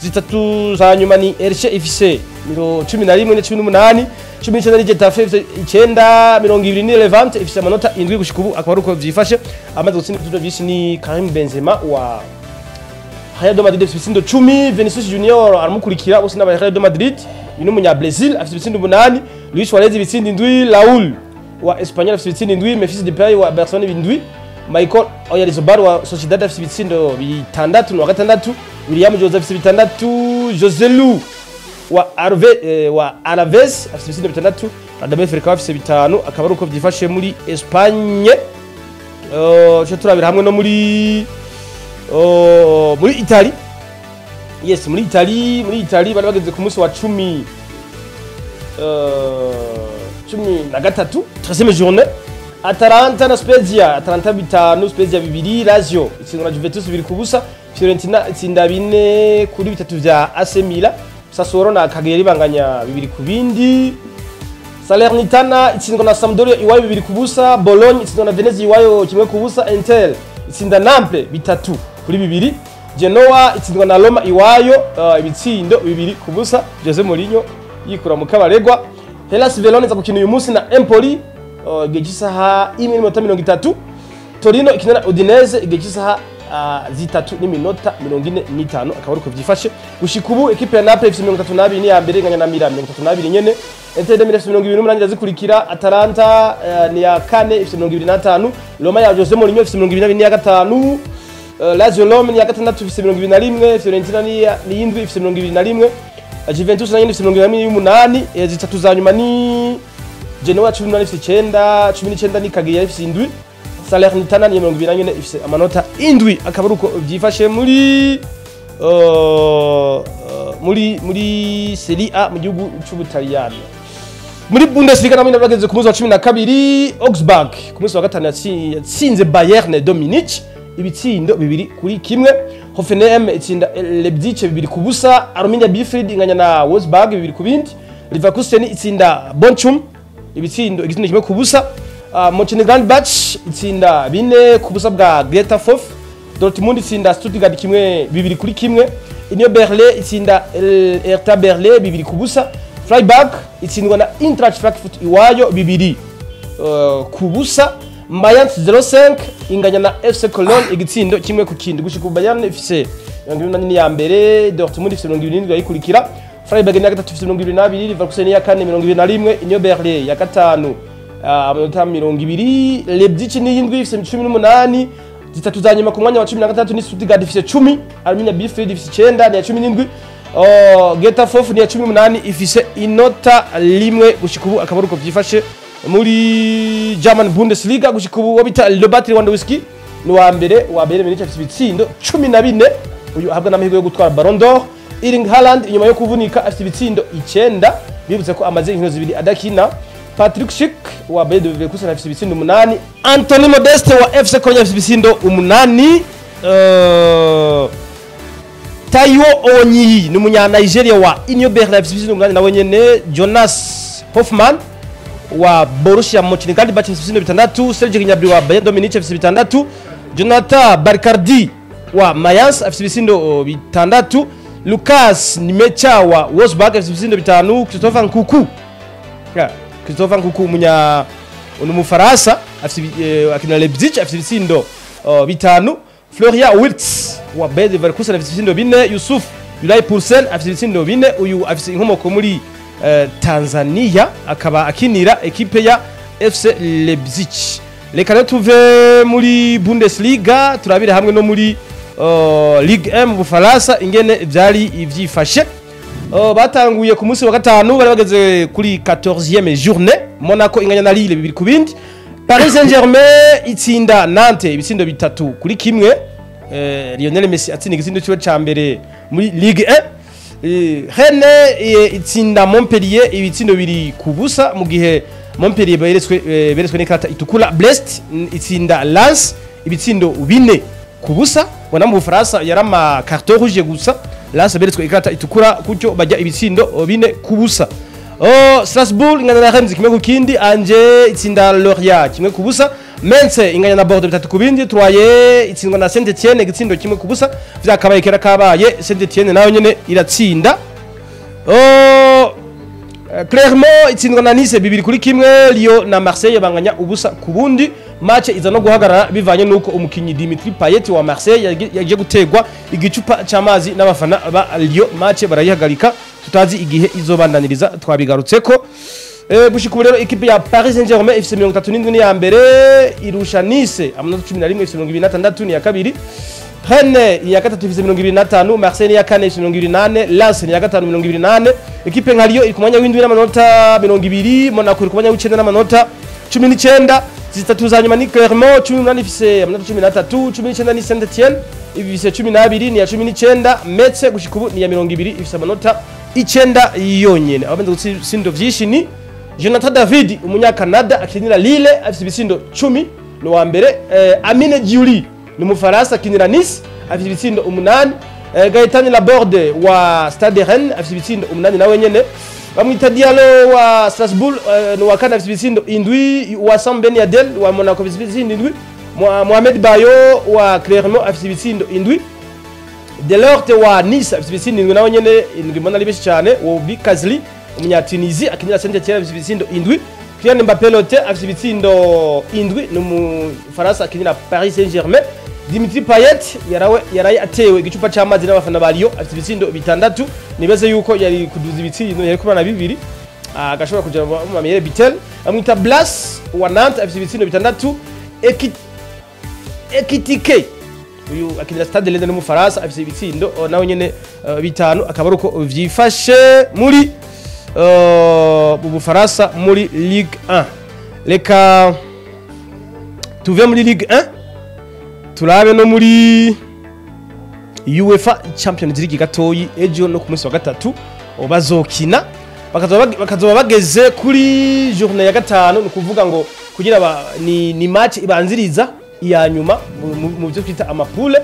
Zitatu za nyuma ni Elche ifise 11 na 18, 19 ni Getafe ifise 9, 20 ni Levante ifise amanota 7. Gushika ubu akaba ari uko vyifashe. Amaze gutsinda ibitego vyinshi ni Karim Benzema wa Real de Madrid afise ibitsindo 10, Vinicius Junior aramukurikira, bose n'aba Real de Madrid, uyu ni umunya Brazil afise ibitsindo 8, Luis Suarez ibitsindo 7, Raul wa Espanyol afise ibitsindo 7, Memphis Depay wa Barcelona 7, Michael Oyarzabal wa Sociedad afise ibitsindo 6 ni wa gatandatu, William Jose afise 6, Joselu wa Alaves afise ibitsindo 6, Radamel Falcao afise 5. Akaba ari uko vyifashe muri Espagne. Tuce turabira hamwe no muri Italy. Yes, muri Italy bari bageze ku munsi wa 13, 13e journée. Atalanta na Spezia, Atalanta 5, Spezia 2. Lazio itsindwa na Juventus 2-0. Fiorentina itsinda 4-3 vya AC Milan. Sassuolo na Cagliari banganya 2-2. Salernitana itsindwa na Sampdoria iwayo 2-0. Bologna itsindwa na Venezia iwayo 1-0. Inter itsinda Naples 3-2. Genoa itsindwa na Roma iwayo ibitsindo 2-0. Jose Mourinho yikura mu kabaregwa. Hellas Verona iza gukina uyu munsi na Empoli igihe cy'isaha 1:30. Torino ikina na Udinese igihe cy'isaha 3:45. Akaba ari uko vyifashe gushika ubu. Ekipe ya Naples ifise 32, ni ya mbere, inganya na Milan 32 nyene. Inter de Milan ifise 28, irazikurikira. Atalanta ni ya kane ifise 25. Roma ya Jose Mourinho ifise 22, ni ya gatanu. Lazio Rome ni ya gatandatu ifise 21. Fiorentina ni y'indwi ifise 21. Juventus nayo ifise 28. Zitatu za nyuma ni Genoa 18 ifise 9, 19 ni Cagliari ifise 7, Salernitana ni 24 ifise amanota 7. Akaba ari uko vyifashe muri Serie A mu gihugu c'Ubutaliyano. Muri Bundesliga namwe bageze ku munsi wa 12. Augsburg ku munsi wa gatanu yatsinze Bayern de Munich ibitsindo 2-1. Hoffenheim itsinda Leipzig 2-0. Arminia Bielefeld inganya na Wolfsburg 2-2. Leverkusen itsinda Bochum igitsindo 1-0. Mönchengladbach itsinda 4-0 bwa Greuther Fürth. Dortmund itsinda Stuttgart 2-1. Union Berlin itsinda Hertha Berlin 2-0. Freiburg itsindwa na Eintracht Frankfurt iwayo 2-0. Mainz 05 inganya na FC Cologne igitsindo 1-1. Gushika ubu Bayern ifise 24 ya mbere, Dortmund ifise 27 yayikurikira, Freiburg ni ya gatatu ifise 22, Leverkusen ni ya kane 21, Union Berlin ya gatanu amanota 20, Leipzig ni y'indwi ifise 18. Zitatu za nyuma ku mwanya wa 13 ni Stuttgart ifise 10, Arminia Bielefeld ifise 9 ni ya 17, Greuther Fürth ni ya 18 ifise inota 1. Gushika ubu akaba ari uko vyifashe muri German Bundesliga. Gushika ubu uwo bita Robert Lewandowski ni wa mbere wa Bayern Munich afise ibitsindo 14, uyu ahabwa n'amahirwe yo gutwara Ballon d'Or. Erling Haaland inyuma yo kuvunika afise ibitsindo 9, bibutse ko amaze inkino zibiri adakina. Patrick Schick wa Bayer Leverkusen afise ibitsindo 8. Anthony Modeste wa FC Cologne afise ibitsindo 8. Taiwo Onyi ni umunya Nigeria wa Union Berlin afise ibitsindo 8 nawe nyene. Jonas Hoffman wa Borussia Mönchengladbach afise ibitsindo 6. Serge Gnabry wa Bayern Munich afise 6. Jonathan Barcardi wa Mayence afise ibitsindo 6. Lucas Nmecha wa Wolfsburg afise ibitsindo 5. Christopher Nkunku, yeah, Christopher Nkunku umunya umufaransa afise akina Leipzig afise ibitsindo 5. Florian Wirtz wa Bayer Leverkusen afise ibitsindo 4. Yusuf Yulai Poulsen afise ibitsindo 4. Uyu afise inkomoko muri Tanzania, akaba akinira ekipe ya FC Leipzig. Reka rero tuve muri Bundesliga turabire hamwe no muri Ligue 1 mu Bufaransa ingene vyari ivyifashe. Batanguye ku munsi wa gatanu, bari bageze kuri 14e journée. Monaco inganya na Lille 2-2. Paris Saint-Germain itsinda Nantes ibitsindo 3-1. Lionel Messi atsinda igitsindo ciwe ca mbere muri Ligue 1. Rennes itsinda Montpellier ibitsindo 2-0, mu gihe Montpellier beretswe n'ikarata itukura. Brest itsinda Lens ibitsindo 4-0. Bona mu Bufaransa yarama carton rouge gusa, Lens beretswe ikarata itukura kutyo bajya ibitsindo 4-0. Strasbourg inganya na Reims 1-0. Angers itsinda Lorient 1-0. Metz inganya na Bordeaux 3-2. Troyes itsindwa na Saint-Étienne igitsindo 1-0. Vyakabaye kera kabaye, Saint-Étienne nayo nyene iratsinda. Clermont itsindwa na Nice 2-1. Lyon na Marseille banganya 0-0. Match iza no guhagarara bivanye nuko umukinyi Dimitri Payet wa Marseille yagiye gutegwa igicupa c'amazi n'abafana ba Lyon. Match barayihagarika, tutazi igihe izobandaniriza, twabigarutseko. Gushika ubu rero ekipe ya Paris Saint-Germain ifise 37 ni ya mbere, irusha Nice amanota 11, ifise 26 ni ya kabiri. Rennes ya gatatu ifise 25, Marseille ya kane ifise 28, Lens ya gatanu 28. Ekipe nka Lyon iri ku mwanya w'indwi n'amanota 20, Monaco iri ku mwanya w'icenda n'amanota 19. Zitatu za nyuma ni Clermont 18 ifise amanota 13, 19 ni Saint-Étienne ifise 12 ni ya 19. Metz gushika ubu ni ya 20 ifise amanota 9 yonyene. Ababenze gutsindo vyinshi ni Jonathan David umunyakanada akinira Lille afise ibitsindo 10 ni wa mbere. Amine Giuli ni umufaransa akinira Nice afise ibitsindo 8. Gaetani Laborde wa Stade Rennes afise ibitsindo 8 nawe nyene. Bamwita Diallo wa Strasbourg ni wa kane afise ibitsindo 7. Wa Sam Ben Yedder wa Monaco afise ibitsindo 7. Mohamed Bayo wa Clermont afise ibitsindo 7. Delorte wa Nice afise ibitsindo 7 nawe nyene, 7 mbona ari benshi cyane. Wobi Kazli umunyatunizi akinira Saint-Étienne afise ibitsindo 7. Kylian Mbappé Lotte afise ibitsindo 7 ni umufaransa akinira Paris Saint-Germain. Dimitri Payet yaraye atewe igicupa c'amazi n'abafana ba Lyon afise ibitsindo 6. Nibaze yuko yari kuduza ibitsindo, yari kubana 2 agashobora kuja mu Mamere Bitel. Amwita Blas wa Nantes afise ibitsindo 6. Ekitike uyu akinira Stade Rennes n'umufaransa afise ibitsindo nawe nyene 5. Akaba ari uko vyifashe muri mu Bufaransa muri Ligue 1. Reka tuve muri Ligue 1 turabe no muri UEFA Champions League gatoyi. Ejo no ku munsi wa gatatu bazokina, bakazoba bageze kuri journée ya gatanu. Ni kuvuga ngo kugira ni match ibanziriza iya nyuma mu byo twita amapule.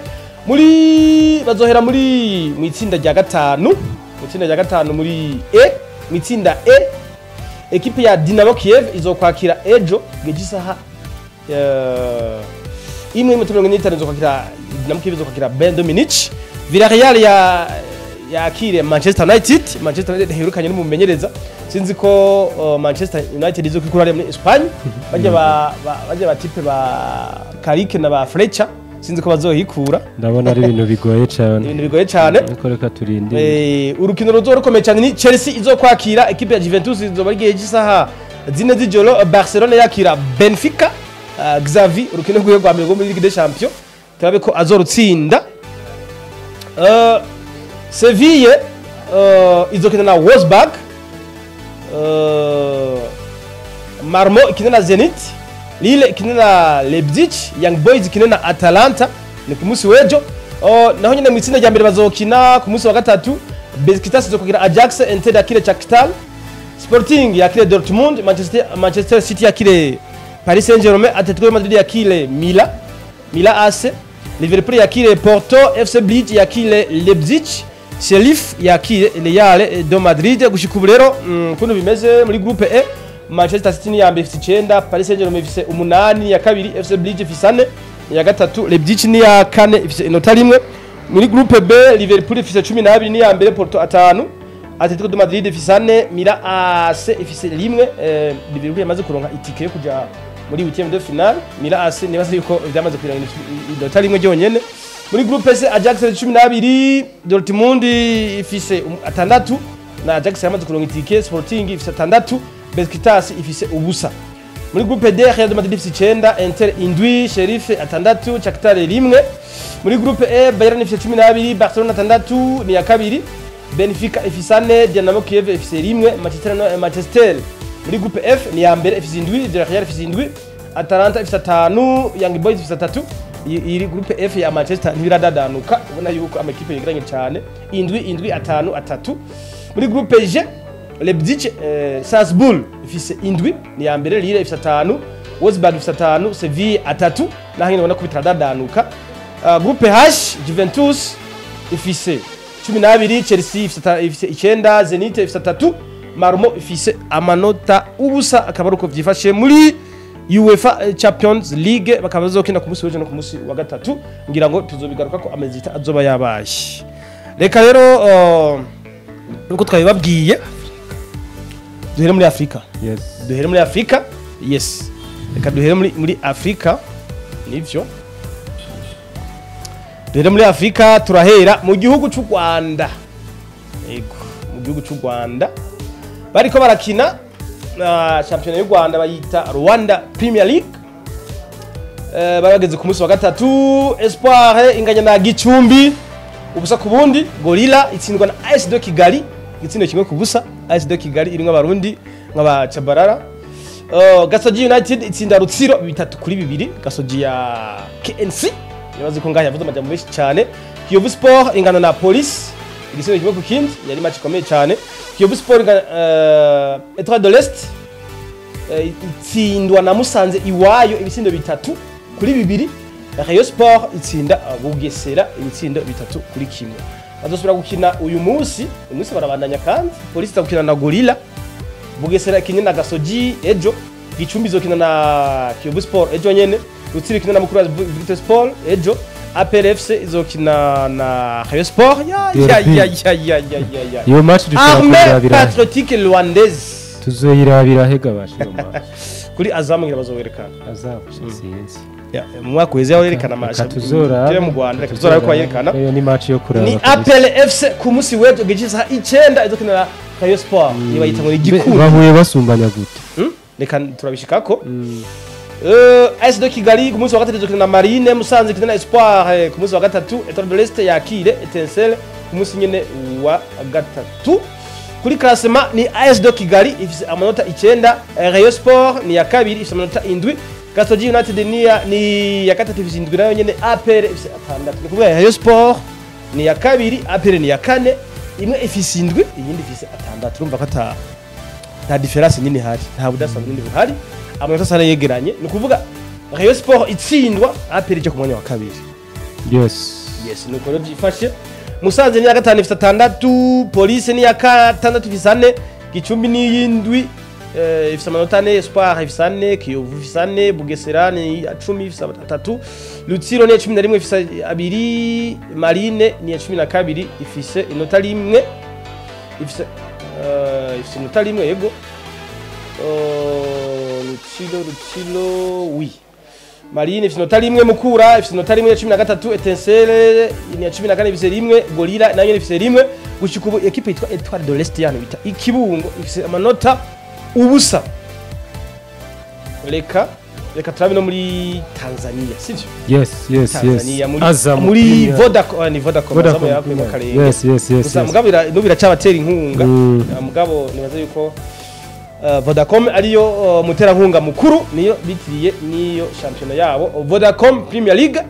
Muri bazohera muri mu itsinda rya gatanu, mu itsinda rya gatanu muri E, mu itsinda E ekipe ya Dinamo Kiev izokwakira ejo gejisaha 1:45, izokwakira Dinamo Kiev, izokwakira Bayern Munich. Villarreal ya yakire Manchester United. Manchester United herukanye n'umumenyereza, sinzi ko Manchester United izokwikura muri Espagne, bajya ba type ba Carrick na ba Fletcher, sinzi ko bazohikura. Ndabona ari ibintu bigoye cyane, ibintu bigoye cyane. Ariko reka turinde. Urukino ruzo rukomeye cyane ni Chelsea izokwakira ekipe ya Juventus, izoba rigiye isaha 4 z'ijoro. Barcelona yakira Benfica. Xavi urukino rwiwe rwa mbere muri Ligue des Champions turabe ko azorutsinda. Seville izokina na Wolfsburg. Marmo ikina na Zenit, Lille ikina na Leipzig, Young Boys ikina na Atalanta ni ku munsi w'ejo. Naho nyine mu itsinda rya mbere bazokina ku munsi wa gatatu, Besiktas izokina Ajax, Inter yakire Shakhtar, Sporting yakire Dortmund, Manchester City yakire Paris Saint-Germain, Atletico Madrid yakire Milan AC, Liverpool yakire Porto, FC Brugge yakire Leipzig, Sheriff yakire Real de Madrid. Gushika ubu rero kuntu bimeze muri groupe E, Manchester City ni ya mbere ifise 9, Paris Saint-Germain ifise 8 ya kabiri, FC Brugge ifise 4 ya gatatu, Leipzig ni ya kane ifise inota rimwe. Muri groupe B, Liverpool ifise 12 ni ya mbere, Porto 5, Atletico de Madrid ifise 4, Milan AC ifise 1. Liverpool yamaze kuronka itike yo kuja muri huitième de finale. Milan AC nibaze yuko byamaze kurangira inota rimwe ryonyene. Muri groupe C, Ajax 12, Dortmund ifise 6 na Ajax yamaze kuronka itike, Sporting ifise 6, Besiktas ifise ubusa. Muri groupe D, Real Madrid ifise 9, Inter 7, Sheriff 6, Shakhtar 1. Muri groupe E, Bayern ifise 12, Barcelona 6 ni ya kabiri, Benfica ifise 4, Dynamo Kiev ifise 1, Manchester muri groupe F ni ya mbere ifise 7, Villarreal ifise 7, Atalanta ifise 5, Young Boys ifise 3. Iri groupe F ya Manchester ntibiradadanuka, ubona yuko amakipe yegeranye cyane, 7 7 5 3. Muri groupe G, Leipzig, Salzburg ifise 7 ni ya mbere, Lille ifise 5, Wolfsburg ifise 5, Sevilla 3, naho nyine ubona ko bitaradadanuka. Groupe H, Juventus ifise 12, Chelsea ifise 9, Zenit ifise 3, Malmo ifise amanota ubusa. Akaba ari uko vyifashe muri UEFA Champions League, bakaba bazokina ku munsi w'ejo no ku munsi wa gatatu, ngira ngo tuzobigaruka ko amazita azoba yabaye. Reka rero nuko twabibabwiye duhere muri Afrika. Yes. Duhere muri Afrika. Yes. Reka duhere muri Afrika. Nivyo. Duhere muri Afrika, turahera mu gihugu cy'u Rwanda. Yego, mu gihugu cy'u Rwanda. Bariko barakina na championnat y'u Rwanda bayita Rwanda Premier League. Barageze ku munsi wa gatatu, Espoir inganya na Gicumbi ubusa ku bundi, Gorilla itsindwa na AS de Kigali igitsindo 1-0. AS de Kigali irimwe abarundi nk'aba Chabarara. Gasogi United itsinda Rutsiro 3-2, Gasogi ya KNC nibaze ko ngaha yavuze amajambo menshi cyane. Kiyovu Sport ingana na Police igitsindo 1-0, yari match ikomeye cyane. Kiyovu Sport ingana Etoile de l'Est itsindwa na Musanze iwayo ibitsindo 3-2. Rayon Sport itsinda Bugesera ibitsindo 3-1. Bazosubira gukina uyu munsi barabandanya kandi Police izakina na Gorilla, Bugesera ikina na Gasogi ejo, Gicumbi izokina na Kiyovu Sport ejo nyene, Rutsiro ikina na Mukura Victor Sport ejo, APR FC izokina na Rayon Sport. Ya ya ya ya ya ya ya. Iyo match dushobora kuzabira. Armée Patriotique Rwandaise. Tuzoyirabira hega basho match. Kuri Azam ngira bazowerekana. Azam sinzi. Ya mu mwaka weze yerekana match. Tuzora mu Rwanda reka tuzora ko yerekana. Iyo ni match yo kuraba. Ni APR FC ku munsi w'ejo gicisa 9 izokina na Rayon Sport. Niba yita ngo ni gikuru. Bahuye basumbanya gute? Reka turabishikako. AS de Kigali ku munsi wa gatatu izokina na Marine, Musanze ikina na Espoir ku munsi wa gatatu, Etoile de l'Est yakire Etincelle ku munsi nyene wa gatatu. Kuri classement ni AS de Kigali ifise amanota 9, Rayon Sport ni ya kabiri ifise amanota 7, Gasogi United ni ya gatatu ifise 7 nayo nyene, APR ifise 6. Ni kuvuga Rayon Sport ni ya kabiri, APR ni ya kane, imwe ifise 7 iyindi ifise 6. Urumva ko nta difference nini hari, nta budasanzwe nini buhari, amanota sana yegeranye. Ni kuvuga Rayon Sport itsindwa, APR ije ku mwanya wa kabiri. Yes. Yes, nuko rero byifashe. Musanze ni ya gatanu ifite 6, Police ni ya gatandatu ifise 4, Gicumbi ni y'indwi ifise amanota 4, Espoir ifise 4, Kiyovu ifise 4, Bugesera ni ya 10 ifise 3, Rutsiro ni ya 11 ifise 2, Marine ni ya 12 ifise inota 1, ifise inota 1 yego. Rutsiro oui. Marine ifise inota 1, Mukura ifise inota 1 ya 13, Etincelle ni ya 14 ifise 1, Gorilla nayo ifise 1. Gushika ubu equipe yitwa Etoile de l'Est yani bita Ikibungo ifise amanota ubusa. Reka turabe no muri Tanzania, sivyo? Yes. Tanzania muri Vodacom, ni Vodacom Azam yakuye mu karere. Yes. Gusa mugabo no biracabatera inkunga. Mugabo nibaza yuko Vodacom ariyo muterankunga mukuru, niyo bitiriye niyo championnat yabo Vodacom Premier League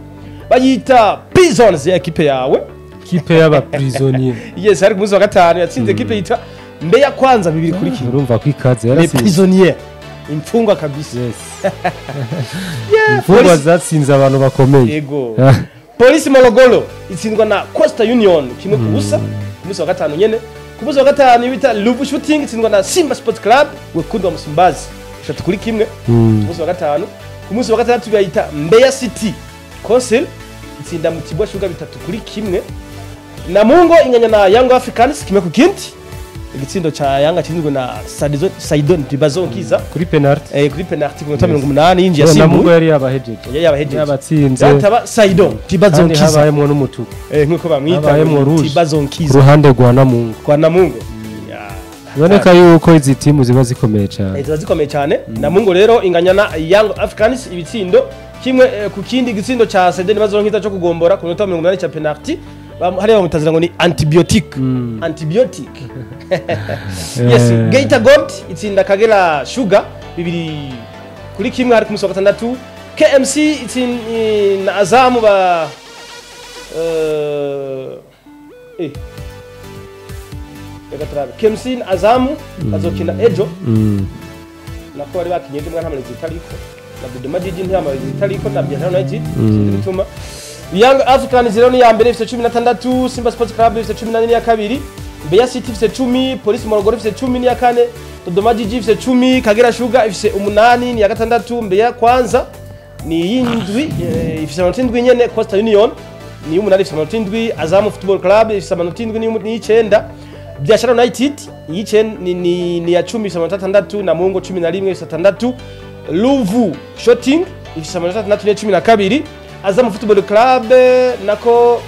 bayita Prisons ya equipe yawe, equipe y'aba prisonniers. Yes, ari ku munsi wa gatanu yatsinze equipe yita Mbeya Kwanza 2-1. Urumva ko ikaze yarasinze. Les prisonniers, imfungwa kabisa. Yes. Imfungwa zatsinze abantu bakomeye. Yego. Polisi Morogoro itsindwa na Coastal Union 1-0 ku munsi wa gatanu nyene. Ku munsi wa gatanu bita Ruvu Shooting itsindwa na Simba Sports Club, wekundu wa Msimbazi, 3-1 ku munsi wa gatanu. Ku munsi wa gatandatu bayita Mbeya City Council itsinda Mtibwa Sugar 3-1. Namungo inganya na Young Africans 1-0. Igitsindo ca Yanga cinzwe na Saidon Ntibazonkiza kuri penalty. Kuri penalty ku minota 80 yinjiye Namungo asimbuye. Yari yabahejeje. Yari yabahejeje. Yabatsinze. Yataba Saidon Kandi Ntibazonkiza habayemwo n'umutuku. Nkuko bamwita Habayemwo rouge. Ku Ntibazonkiza ruhande rwa Namungo. Kwa Namungo. Biboneka yuko izi timu ziba zikomeye cyane. Ziba zikomeye cyane. Namungo rero inganya na Young Africans ibitsindo 1-0. Igitsindo ca Saidon Ntibazonkiza cyo kugombora ku minota 80 cya penalty. Hariya bamutazira ngo ni antibiotic. Antibiotic. Yes, Geita Gold itsinda Kagera Sugar 2-1 hari ku munsi wa gatandatu. KMC itsinda na Azamu ba reka turabe. KMC na Azamu bazokina ejo. Nako bari bakinye ejo mwana nta itariko na Dodoma Jiji nta itariko na Biashara United sinzi bituma. Young Africans rero ni ya mbere ifite 16, Simba Sports Club ifite 14 ya kabiri, Mbeya City ifite 10, Police Morogoro ifite 10 ni ya kane, Dodoma Jiji ifite 10, Kagera Sugar ifite 8 ni ya gatandatu, Mbeya Kwanza ni yindwi ifite amanota 7 nyene, Coastal Union ni 8 ifite amanota 7, Azam Football Club ifite amanota 7 ni 9, Biashara United ni ya 10 ifite amanota 6, Namungo 11 ifite 6, Ruvu Shooting ifite amanota 6 ni 12, Azam Football Club nako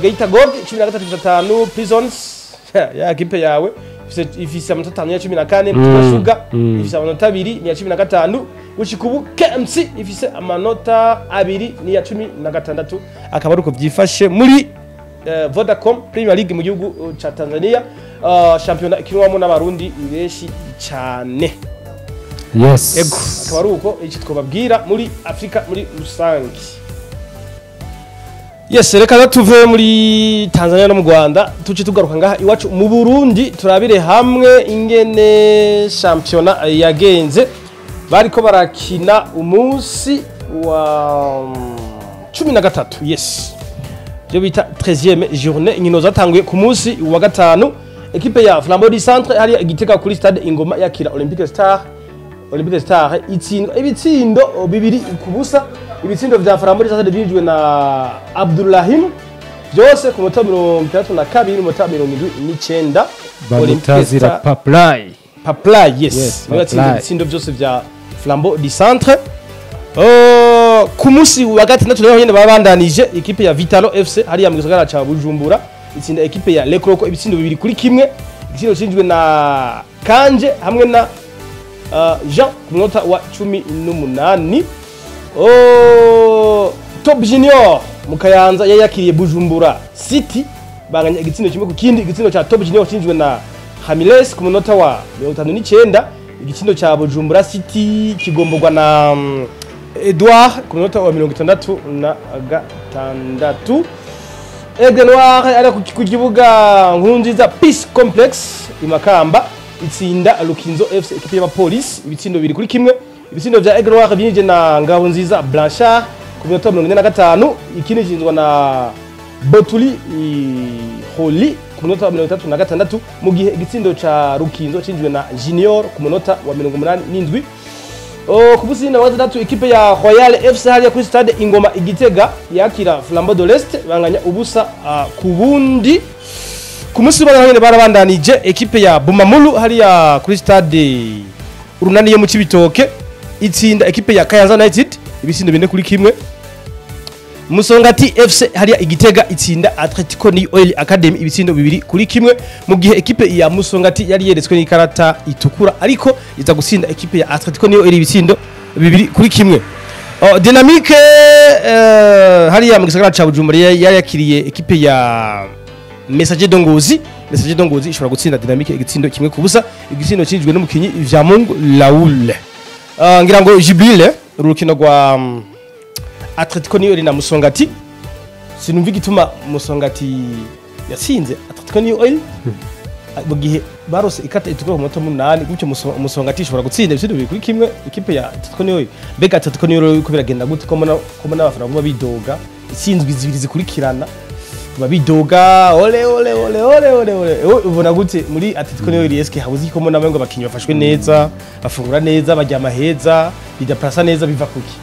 Geita Gold 13.5, Prisons ya kipe yawe ifise amanota 5 ya 14, Mtibwa Sugar ifise amanota 2 ni ya 15, gushika ubu KMC ifise amanota 2 ni ya 16. Akaba ari uko vyifashe muri Vodacom Premier League mu gihugu ca Tanzania, shampiyona ikinwamo n'abarundi benshi cyane. Yes. Ego, akaba ari uko iki twobabwira muri Afrika muri rusange. Yes, reka tuve muri Tanzania no mu Rwanda tuce tugaruka ngaha iwacu mu Burundi, turabire hamwe ingene shampiyona yagenze. Bariko barakina umunsi wa 13. Yes, byo bita 13e journée. Inkino zatanguye ku munsi wa gatanu. Equipe ya Flambeau du Centre hari igitega kuri stade Ingoma yakira Olympique Star. Olympique Star itsindwa ibitsindo 2-0. Ibitsindo vya Flambeau du Centre byinjijwe na Abdullahim byose ku munota 62 n'umunota 79. Bamutazira Paplay. Paplay, yes. Niwe yatsinze ibitsindo byose vya Flambeau du Centre. Ku munsi wa gatandatu naho nyene babandanije equipe ya Vitalo FC hariya mu gisagara ca Bujumbura itsinda equipe ya Lekroko ibitsindo 2-1. Igitsindo cinjijwe na Kanje hamwe na Jean ku munota wa 18. Top Junior mu Kayanza yayakiriye Bujumbura City banganya igitsindo 1-0. Igitsindo ca Top Junior cinjijwe na Hamiles ku munota wa 59. Igitsindo ca Bujumbura City kigomborwa na Edouard ku munota wa 66. Aigle Noir ari ku kibuga Nkurunziza Peace Complex Imakamba itsinda Lukinzo FC ekipe y'abapolisi ibitsindo 2-1. Ibitsindo vya Aigle Noir byinjije na Ngabonziza Blanchard ku minota 45, ikindi cinzwa na Botuli Holi ku minota 36, mu gihe igitsindo ca Rukinzo cinjijwe na Junior ku munota wa 87. Ku munsi wa gatandatu ekipe ya Royal FC hariya kuri stade Ingoma Igitega yakira Flambeau de l'Est banganya 0-0. Ku munsi wa nyene barabandanije ekipe ya Bumamulu hariya kuri stade Urunani yo mu Cibitoke itsinda ekipe ya Kayanza United ibitsindo 4-1. Musongati FC hariya Igitega itsinda Atletico New Oil Academy ibitsindo 2-1, mu gihe ekipe ya Musongati yari yeretswe n'ikarata itukura ariko iza gutsinda ekipe ya Atletico New Oil ibitsindo 2-1. Dynamique hariya mu gisagara ca Bujumbura yari yakiriye ekipe ya Messager Dongozi. Messager Dongozi ishobora gutsinda Dynamique igitsindo 1-0, igitsindo cinjijwe n'umukinyi Vyamungu Laul. Ngira ngo Jubile urukino rwa Atletico New Oil na Musongati, sinumva igituma Musongati yatsinze Atletico New Oil mu gihe barose ikata itukura ku munota 8, gutyo Musongati ishobora gutsinda ibitsindo 2-1 ikipe ya Atletico New Oil. Mbega Atletico New Oil ko biragenda gute ko mbona abafana baguma bidoga Itsinzwe zibiri zikurikirana babidoga ole ole ole ole ole ole. Ubona gute muri Atletico New York habuze ko mbona ngo abakinyi bafashwe neza, bafungura neza, baryama heza, bidaplasa neza, biva kuki?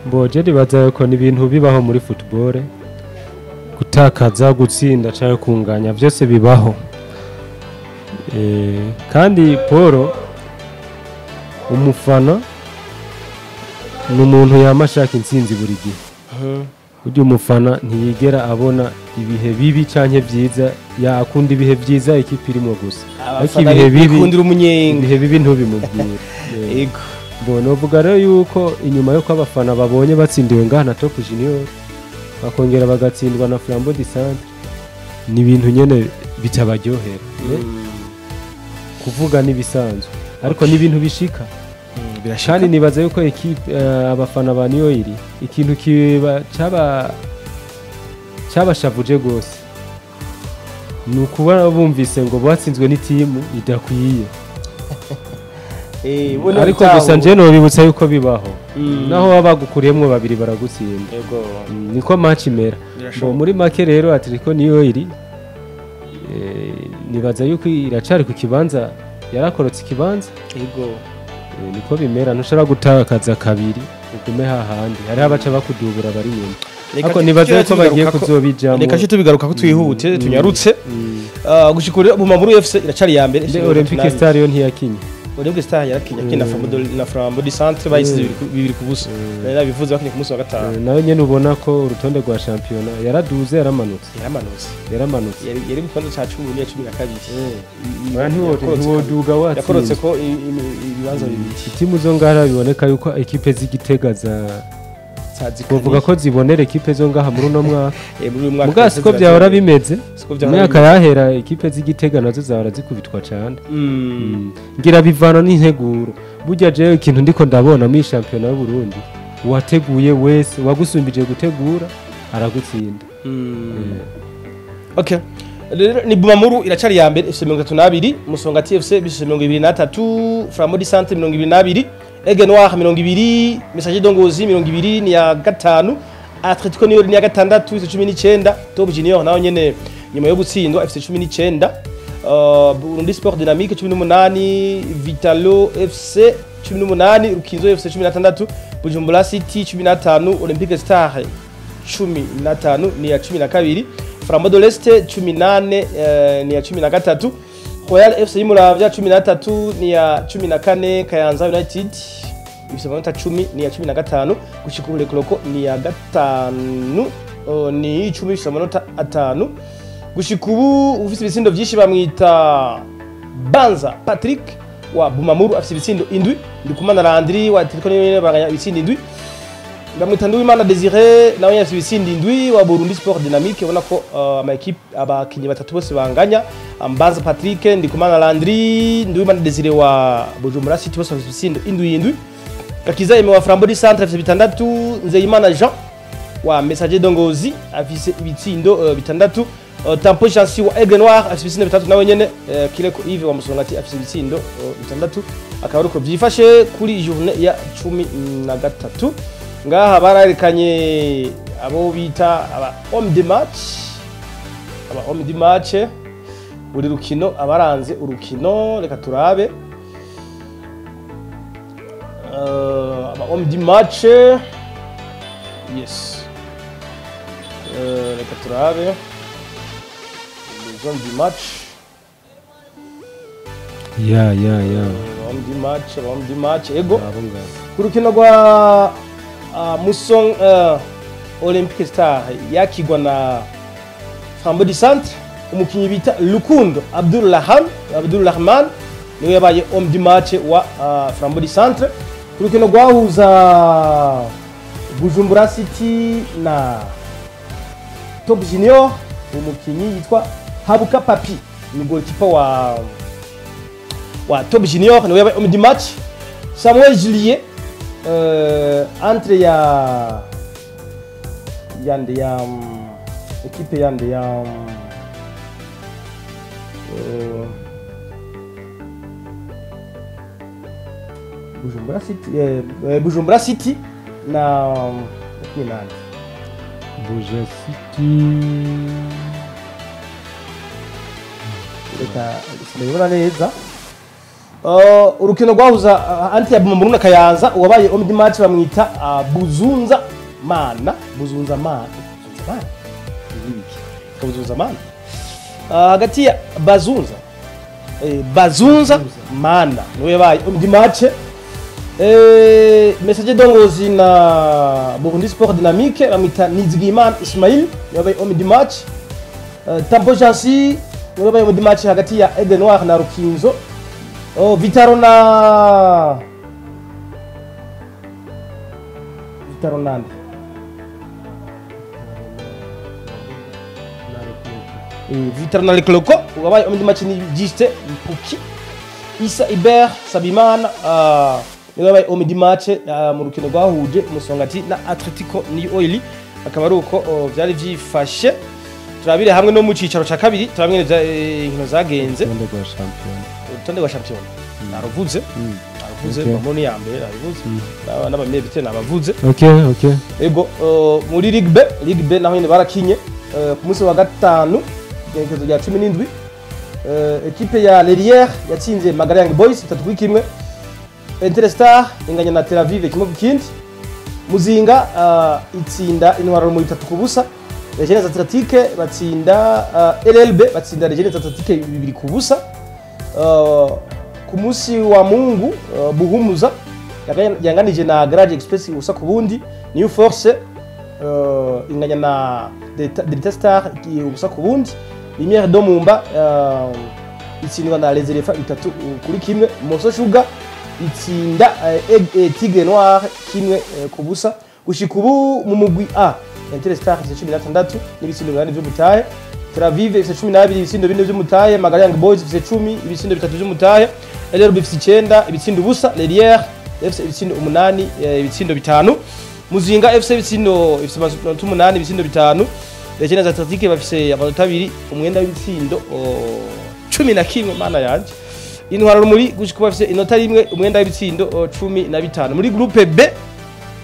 Mboje ribaza ko ni ibintu bibaho muri football, gutakaza, gutsinda cyangwa kunganya byose bibaho. Kandi Paul umufana ni umuntu yamashaka intsinzi buri gihe. Ujya umufana ntiyigera abona ibihe bibi canke vyiza, yakunda ibihe vyiza ikipe irimo gusa, ariko ibihe bibi ibihe bibi ntubimubwire. Yego. Bo novuga rero yuko inyuma yo kw'abafana babonye batsindiwe ngaha na Top Junior, bakongera bagatsindwa na Flambeau du Centre, ni ibintu nyene bitabaryohera. Kuvuga nibisanzwe, ariko ni ibintu bishika. Kandi nibaza yuko equipe abafana ba New Oil ikintu kiba cyabashavuje gose ni ukuba bumvise ngo batsinzwe n'itimu idakwiye. Ariko gusa nje no bibutsa yuko bibaho, naho baba bagukuriyemwo babiri baragutsinda. Niko match imera. Muri make rero Atletico New Oil nibaza yuko iracari ku kibanza, yarakorotse ikibanza. Yego. Niko bimera, ntushobora gutakaza kabiri ugume hahandi, hariho abaca bakudubura bari inyuma. Ariko nibaza yuko bagiye kuzobijamo. Reka cyo tubigaruka ko twihute tunyarutse. Gushikura Bumamuru FC iracari ya mbere. Olympic Star yo ntiyakinye. Olympic Star yarakinye akina na Flambeau du Centre, bayisize 2-2. Nari nabivuze bakinye ku munsi wa gatanu. Nayo nyene ubona ko urutonde rwa championa yaraduze, yaramanutse. Yaramanutse. Yari mu kibanza ca 10 n'iya 12. Ntiwoduga watsinze. Yakorotse ko ibibanza bibiri. Itimu zo ngaha biboneka yuko ekipe z'Igitega za kuvuga ko zibonera ekipe zo ngaha muri uno mwaka. Muga siko byahora bimeze. Imyaka yahera ekipe z'Igitega nazo zahora zikubitwa cyane. Ngira bivana n'integuro. Burya jewe ikintu ndiko ndabona muri championnat y'u Burundi, uwateguye wese wagusumbije gutegura aragutsinda. Okay. Ni Bumamuru iracari ya mbere FC 32, Musonga TFC 23, Flambeau du Centre 22, Aigle Noir 20, Messager d'Ongozi 20 ni ya gatanu, Atletico New ni ya gatandatu FC 19, Top Junior naho nyene nyuma yo gutsindwa FC 19, Burundi Sport Dynamique 18, Vitalo FC 18, Rukinzo FC 16, Bujumbura City 15, Olympique Star 15 ni ya 12, Flambeau de l'Est 18 ni ya 13, Royal FC Muramvya 13 ni ya 14, Kayanza United ifise amanota 10 ni ya 15, Gushikure Kloko ni ya 5 ni 10 ifise amanota 5. Gushikubu ufise ibitsindo vyinshi bamwita Banza Patrick wa Bumamuru afise ibitsindo 7, Ndikumana Landry wa Atletico New banganya ibitsindo 7, bamwita Nduwimana Desire nawe afise ibitsindo 7 wa Burundi Sport Dynamique. Ubona ko ama equipe abakinyi batatu bose banganya, Mbanza Patrick, Ndikumana Landry, Nduwimana Desire wa Bujumbura City bose bafise ibitsindo 7. Kakiza Aime wa Flambeau du Centre afise 6, Nzeyimana Jean wa Messager d'Ongozi afise ibitsindo 6, Tampo Chansi wa Aigle Noir afise ibitsindo 3 nawe nyene, Kireko Yves wa Musongati afise ibitsindo 6. Akaba ariko vyifashe kuri journée ya 13. Ngaha bararekanye abo bita aba homme de match, aba homme de match buri rukino abaranze urukino, reka turabe aba homme de match, yes, reka turabe les hommes du match. Ya homme du match, homme du match ego ku rukino rwa Musong Olympic Star yakigwa na Flambeau du Centre, umukinyi bita Lukundo Abdul Rahman niwe yabaye homme du match wa Flambeau du Centre. Ku rukino rwahuza Bujumbura City na Top Junior, umukinyi yitwa Habuka Papi ni goalkeeper wa Top Junior niwe yabaye homme du match. Samuel Juliet entre ya yande ya equipe yande ya Bujumbura City, Bujumbura City na nani Buja City. Reka sinabibona neza. Urukino rwahuza anti ya Bumamuru na Kayanza, uwabaye homme du match bamwita Buzunza Mana. Buzunza Mana, Buzunza Mana. Ibiki Buzunza Mana. Hagati ya Bazunza, Bazunza Mana niwe yabaye homme du match. Messager Dongozi na Burundi Sport Dynamique, bamwita Nizigimana Ismail, yabaye homme du match. Tambo Jansi niwe yabaye homme du match hagati ya Aigle Noir na Rukinzo. Oh, Vitaro na Vitaro nande? Vitaro na Lekloko, wabaye homme du match ni Juste Mpuki. Issa Iber Sabimana niwe yabaye homme du match mu rukino rwahuje Musongati na Atletico New Oil. Akaba ari uko vyari vyifashe. Turabire hamwe no mu cicaro ca kabiri, turabire inkino zagenze. Urutonde rwa shampiyona. Urutonde rwa shampiyona naruvuze, naruvuze. Okay. Bamoni ya mbere naruvuze, n'abameye bite nabavuze. Okay. Ego, muri Ligue B, Ligue B naho nyene barakinye ku munsi wa gatanu, igenekerezo rya 17. Ekipe ya Lerière yatsinze Magara Young Boys 3-1. Interstar inganya na Tel Aviv 1-0. Muzinga itsinda Intwaro muri 3-0. Legends Athletique batsinda LLB, batsinda Legends Athletique 2-0. Ku munsi wa Mungu, Buhumuza yanganije na Garage Express 0-0. New Force inganya na Delta Star 0-0. Lumière Domumba itsindwa na Les Elephants 3-1. Moso Sugar itsinda Tigre Noir 1-0. Gushika ubu mu mugwi A, Interstar ifise 16 n'ibitsindo 8 vy'umutahe, Tel Aviv ifise 12 ibitsindo 4 vy'umutahe, Magara Young Boys ifise 10 ibitsindo 3 vy'umutahe, LRB ifise 9 ibitsindo 0, Lerière FC ibitsindo 8 ibitsindo 5, Muzinga FC ibitsindo ifise amanota 8 ibitsindo 5, Legends Athletic bafise amanota 2 umwenda w'ibitsindo 11. Mana yanje. Intwaro Rumuri gushika ubu bafise inota rimwe, umwenda w'ibitsindo 15. Muri groupe B,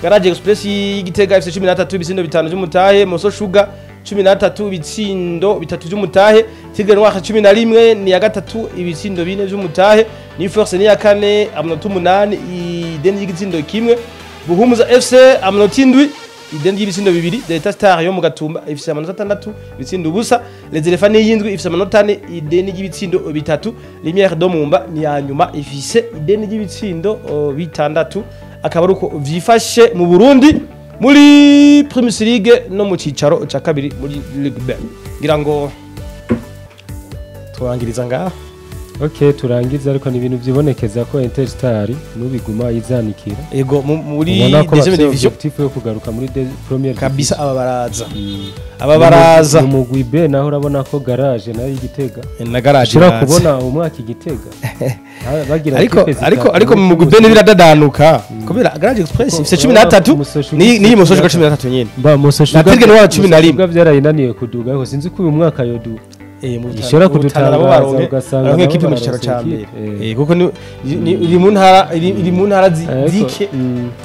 Garage Express y'Igitega ifise 13 ibitsindo 5 vy'umutahe, Moso Sugar 13 ibitsindo 3 vy'umutahe, Tigre Noir 11 ni ya gatatu ibitsindo 4 vy'umutahe, New Force ni ya kane amanota 8 ideni y'igitsindo 1, Buhumuza FC amanota 7 ideni y'ibitsindo 2, Delta Star yo mu Gatumba ifise amanota 6 ibitsindo 0, Les Elephants ni y'indwi ifise amanota 4 ideni y'ibitsindo 3, Lumière Domumba ni ya nyuma ifise ideni y'ibitsindo 6. Akaba ari uko vyifashe mu Burundi muri Primus League no mu cicaro ca kabiri muri Ligue B. Ngira ngo turangiriza ngaha. Okay, turangiza, ariko ni ibintu vyibonekeza ko Interstar nubiguma izanikira. Ego, muri Ubona ko deuxième bafise division objectif yo kugaruka muri première kabisa. Aba baraza, division. aba baraza. Mu mugwi B naho urabona ko Garage nayo y'Igitega Na Garage ushobora iraza. kubona umwaka Igitega bagira Ariko ekipe ariko zitatu. ariko mu mugwi B ntibiradadanuka kubera Garage Express ifise 13 Muso ni Muso Sugar 13 nyene. Ba Muso Na Sugar Tigre Noir 11. Sugar byarayinaniye kuduga, ariko sinzi ko uyu mwaka yodu Mu Ishobora Rutana nabo kudutangaza baronke ugasanga baronke nabo ekipe mu cicaro baronse ca mbere. ekipe. Kuko iri mu ntara, iri mu ntara Ariko, zike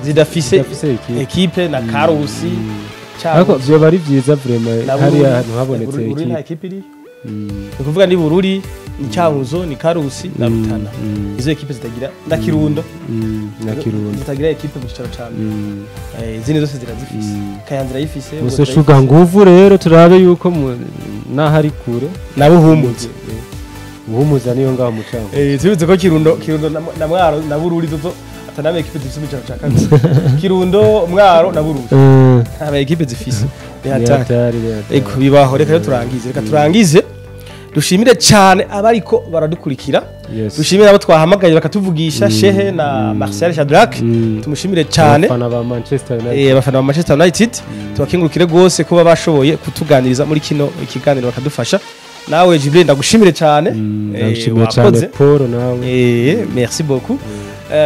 zidafise zidafise ekipe. Ekipe na Karusi. Ariko vyoba ari vyiza vraiment Na hariya Bururi. hantu habonetse Bururi nta ekipe. ekipe iri. Ni ukuvuga ni Bururi, ni Cyanguzo, ni Karusi na Rutana, izo ekipe zitagira, na Kirundo. Na Kirundo. Zitagira ekipe mu cicaro ca mbere. Izindi zose zirazifise. Kayanza irayifise. Muso Ngozi Sugar nguvu rero turabe yuko naho ari kure. Na Buhumuza. Buhumuza niyo ngaho mu Cankuzo. Tubibutse ko Kirundo na Mwaro na Bururi zozo ataname ekipe zifise mu cicaro ca kabiri. Kirundo, Mwaro na Bururi nta ekipe zifise, ni Ni hatari. hatari, ni hatari. Eko bibaho. Reka rero turangize, reka turangize dushimire cyane abariko baradukurikira. Dushimire abo twahamagaye bakatuvugisha, Shehe na Martial Shadrack. Tumushimire cyane. Abafana ba Manchester United. Abafana ba Manchester United, tubakengurukire rwose kuba bashoboye kutuganiriza muri kino ikiganiro bakadufasha. Nawe Jibril, ndagushimire cyane. Ndagushimiye cyane. Wakoze. Paul, nawe. Merci beaucoup.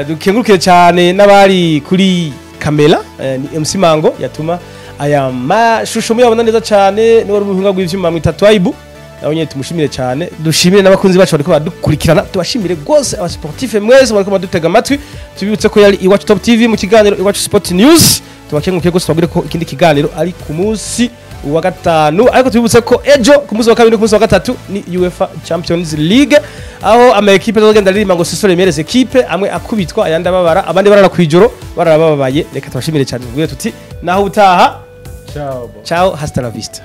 Dukengurukire cyane n'abari kuri kamera, ni MC Mango yatuma aya mashusho muyabona neza cyane, niwe wari umuhinga w'ivyuma mwita Twaibu, nawe nyene tumushimire cyane. Dushimire n'abakunzi bacu bariko baradukurikirana, tubashimire rwose abasportif mwese bariko badutega amatwi. Tubibutse ko yari Iwacu Top TV mu kiganiro Iwacu Sport News. Tubakenguruke gose, tubabwire ko ikindi kiganiro ari ku munsi wa gatanu, ariko tubibutse ko ejo ku munsi wa kabiri no ku munsi wa gatatu ni UEFA Champions League, aho ama ekipe azogenda aririmba ngo ce sont les meilleures équipes, amwe akubitwa, ayandi ababara, abandi barara kwijoro barara bababaye. Reka tubashimire cyane, tubwire tuti naho utaha. Ciao bo. Ciao, hasta la vista.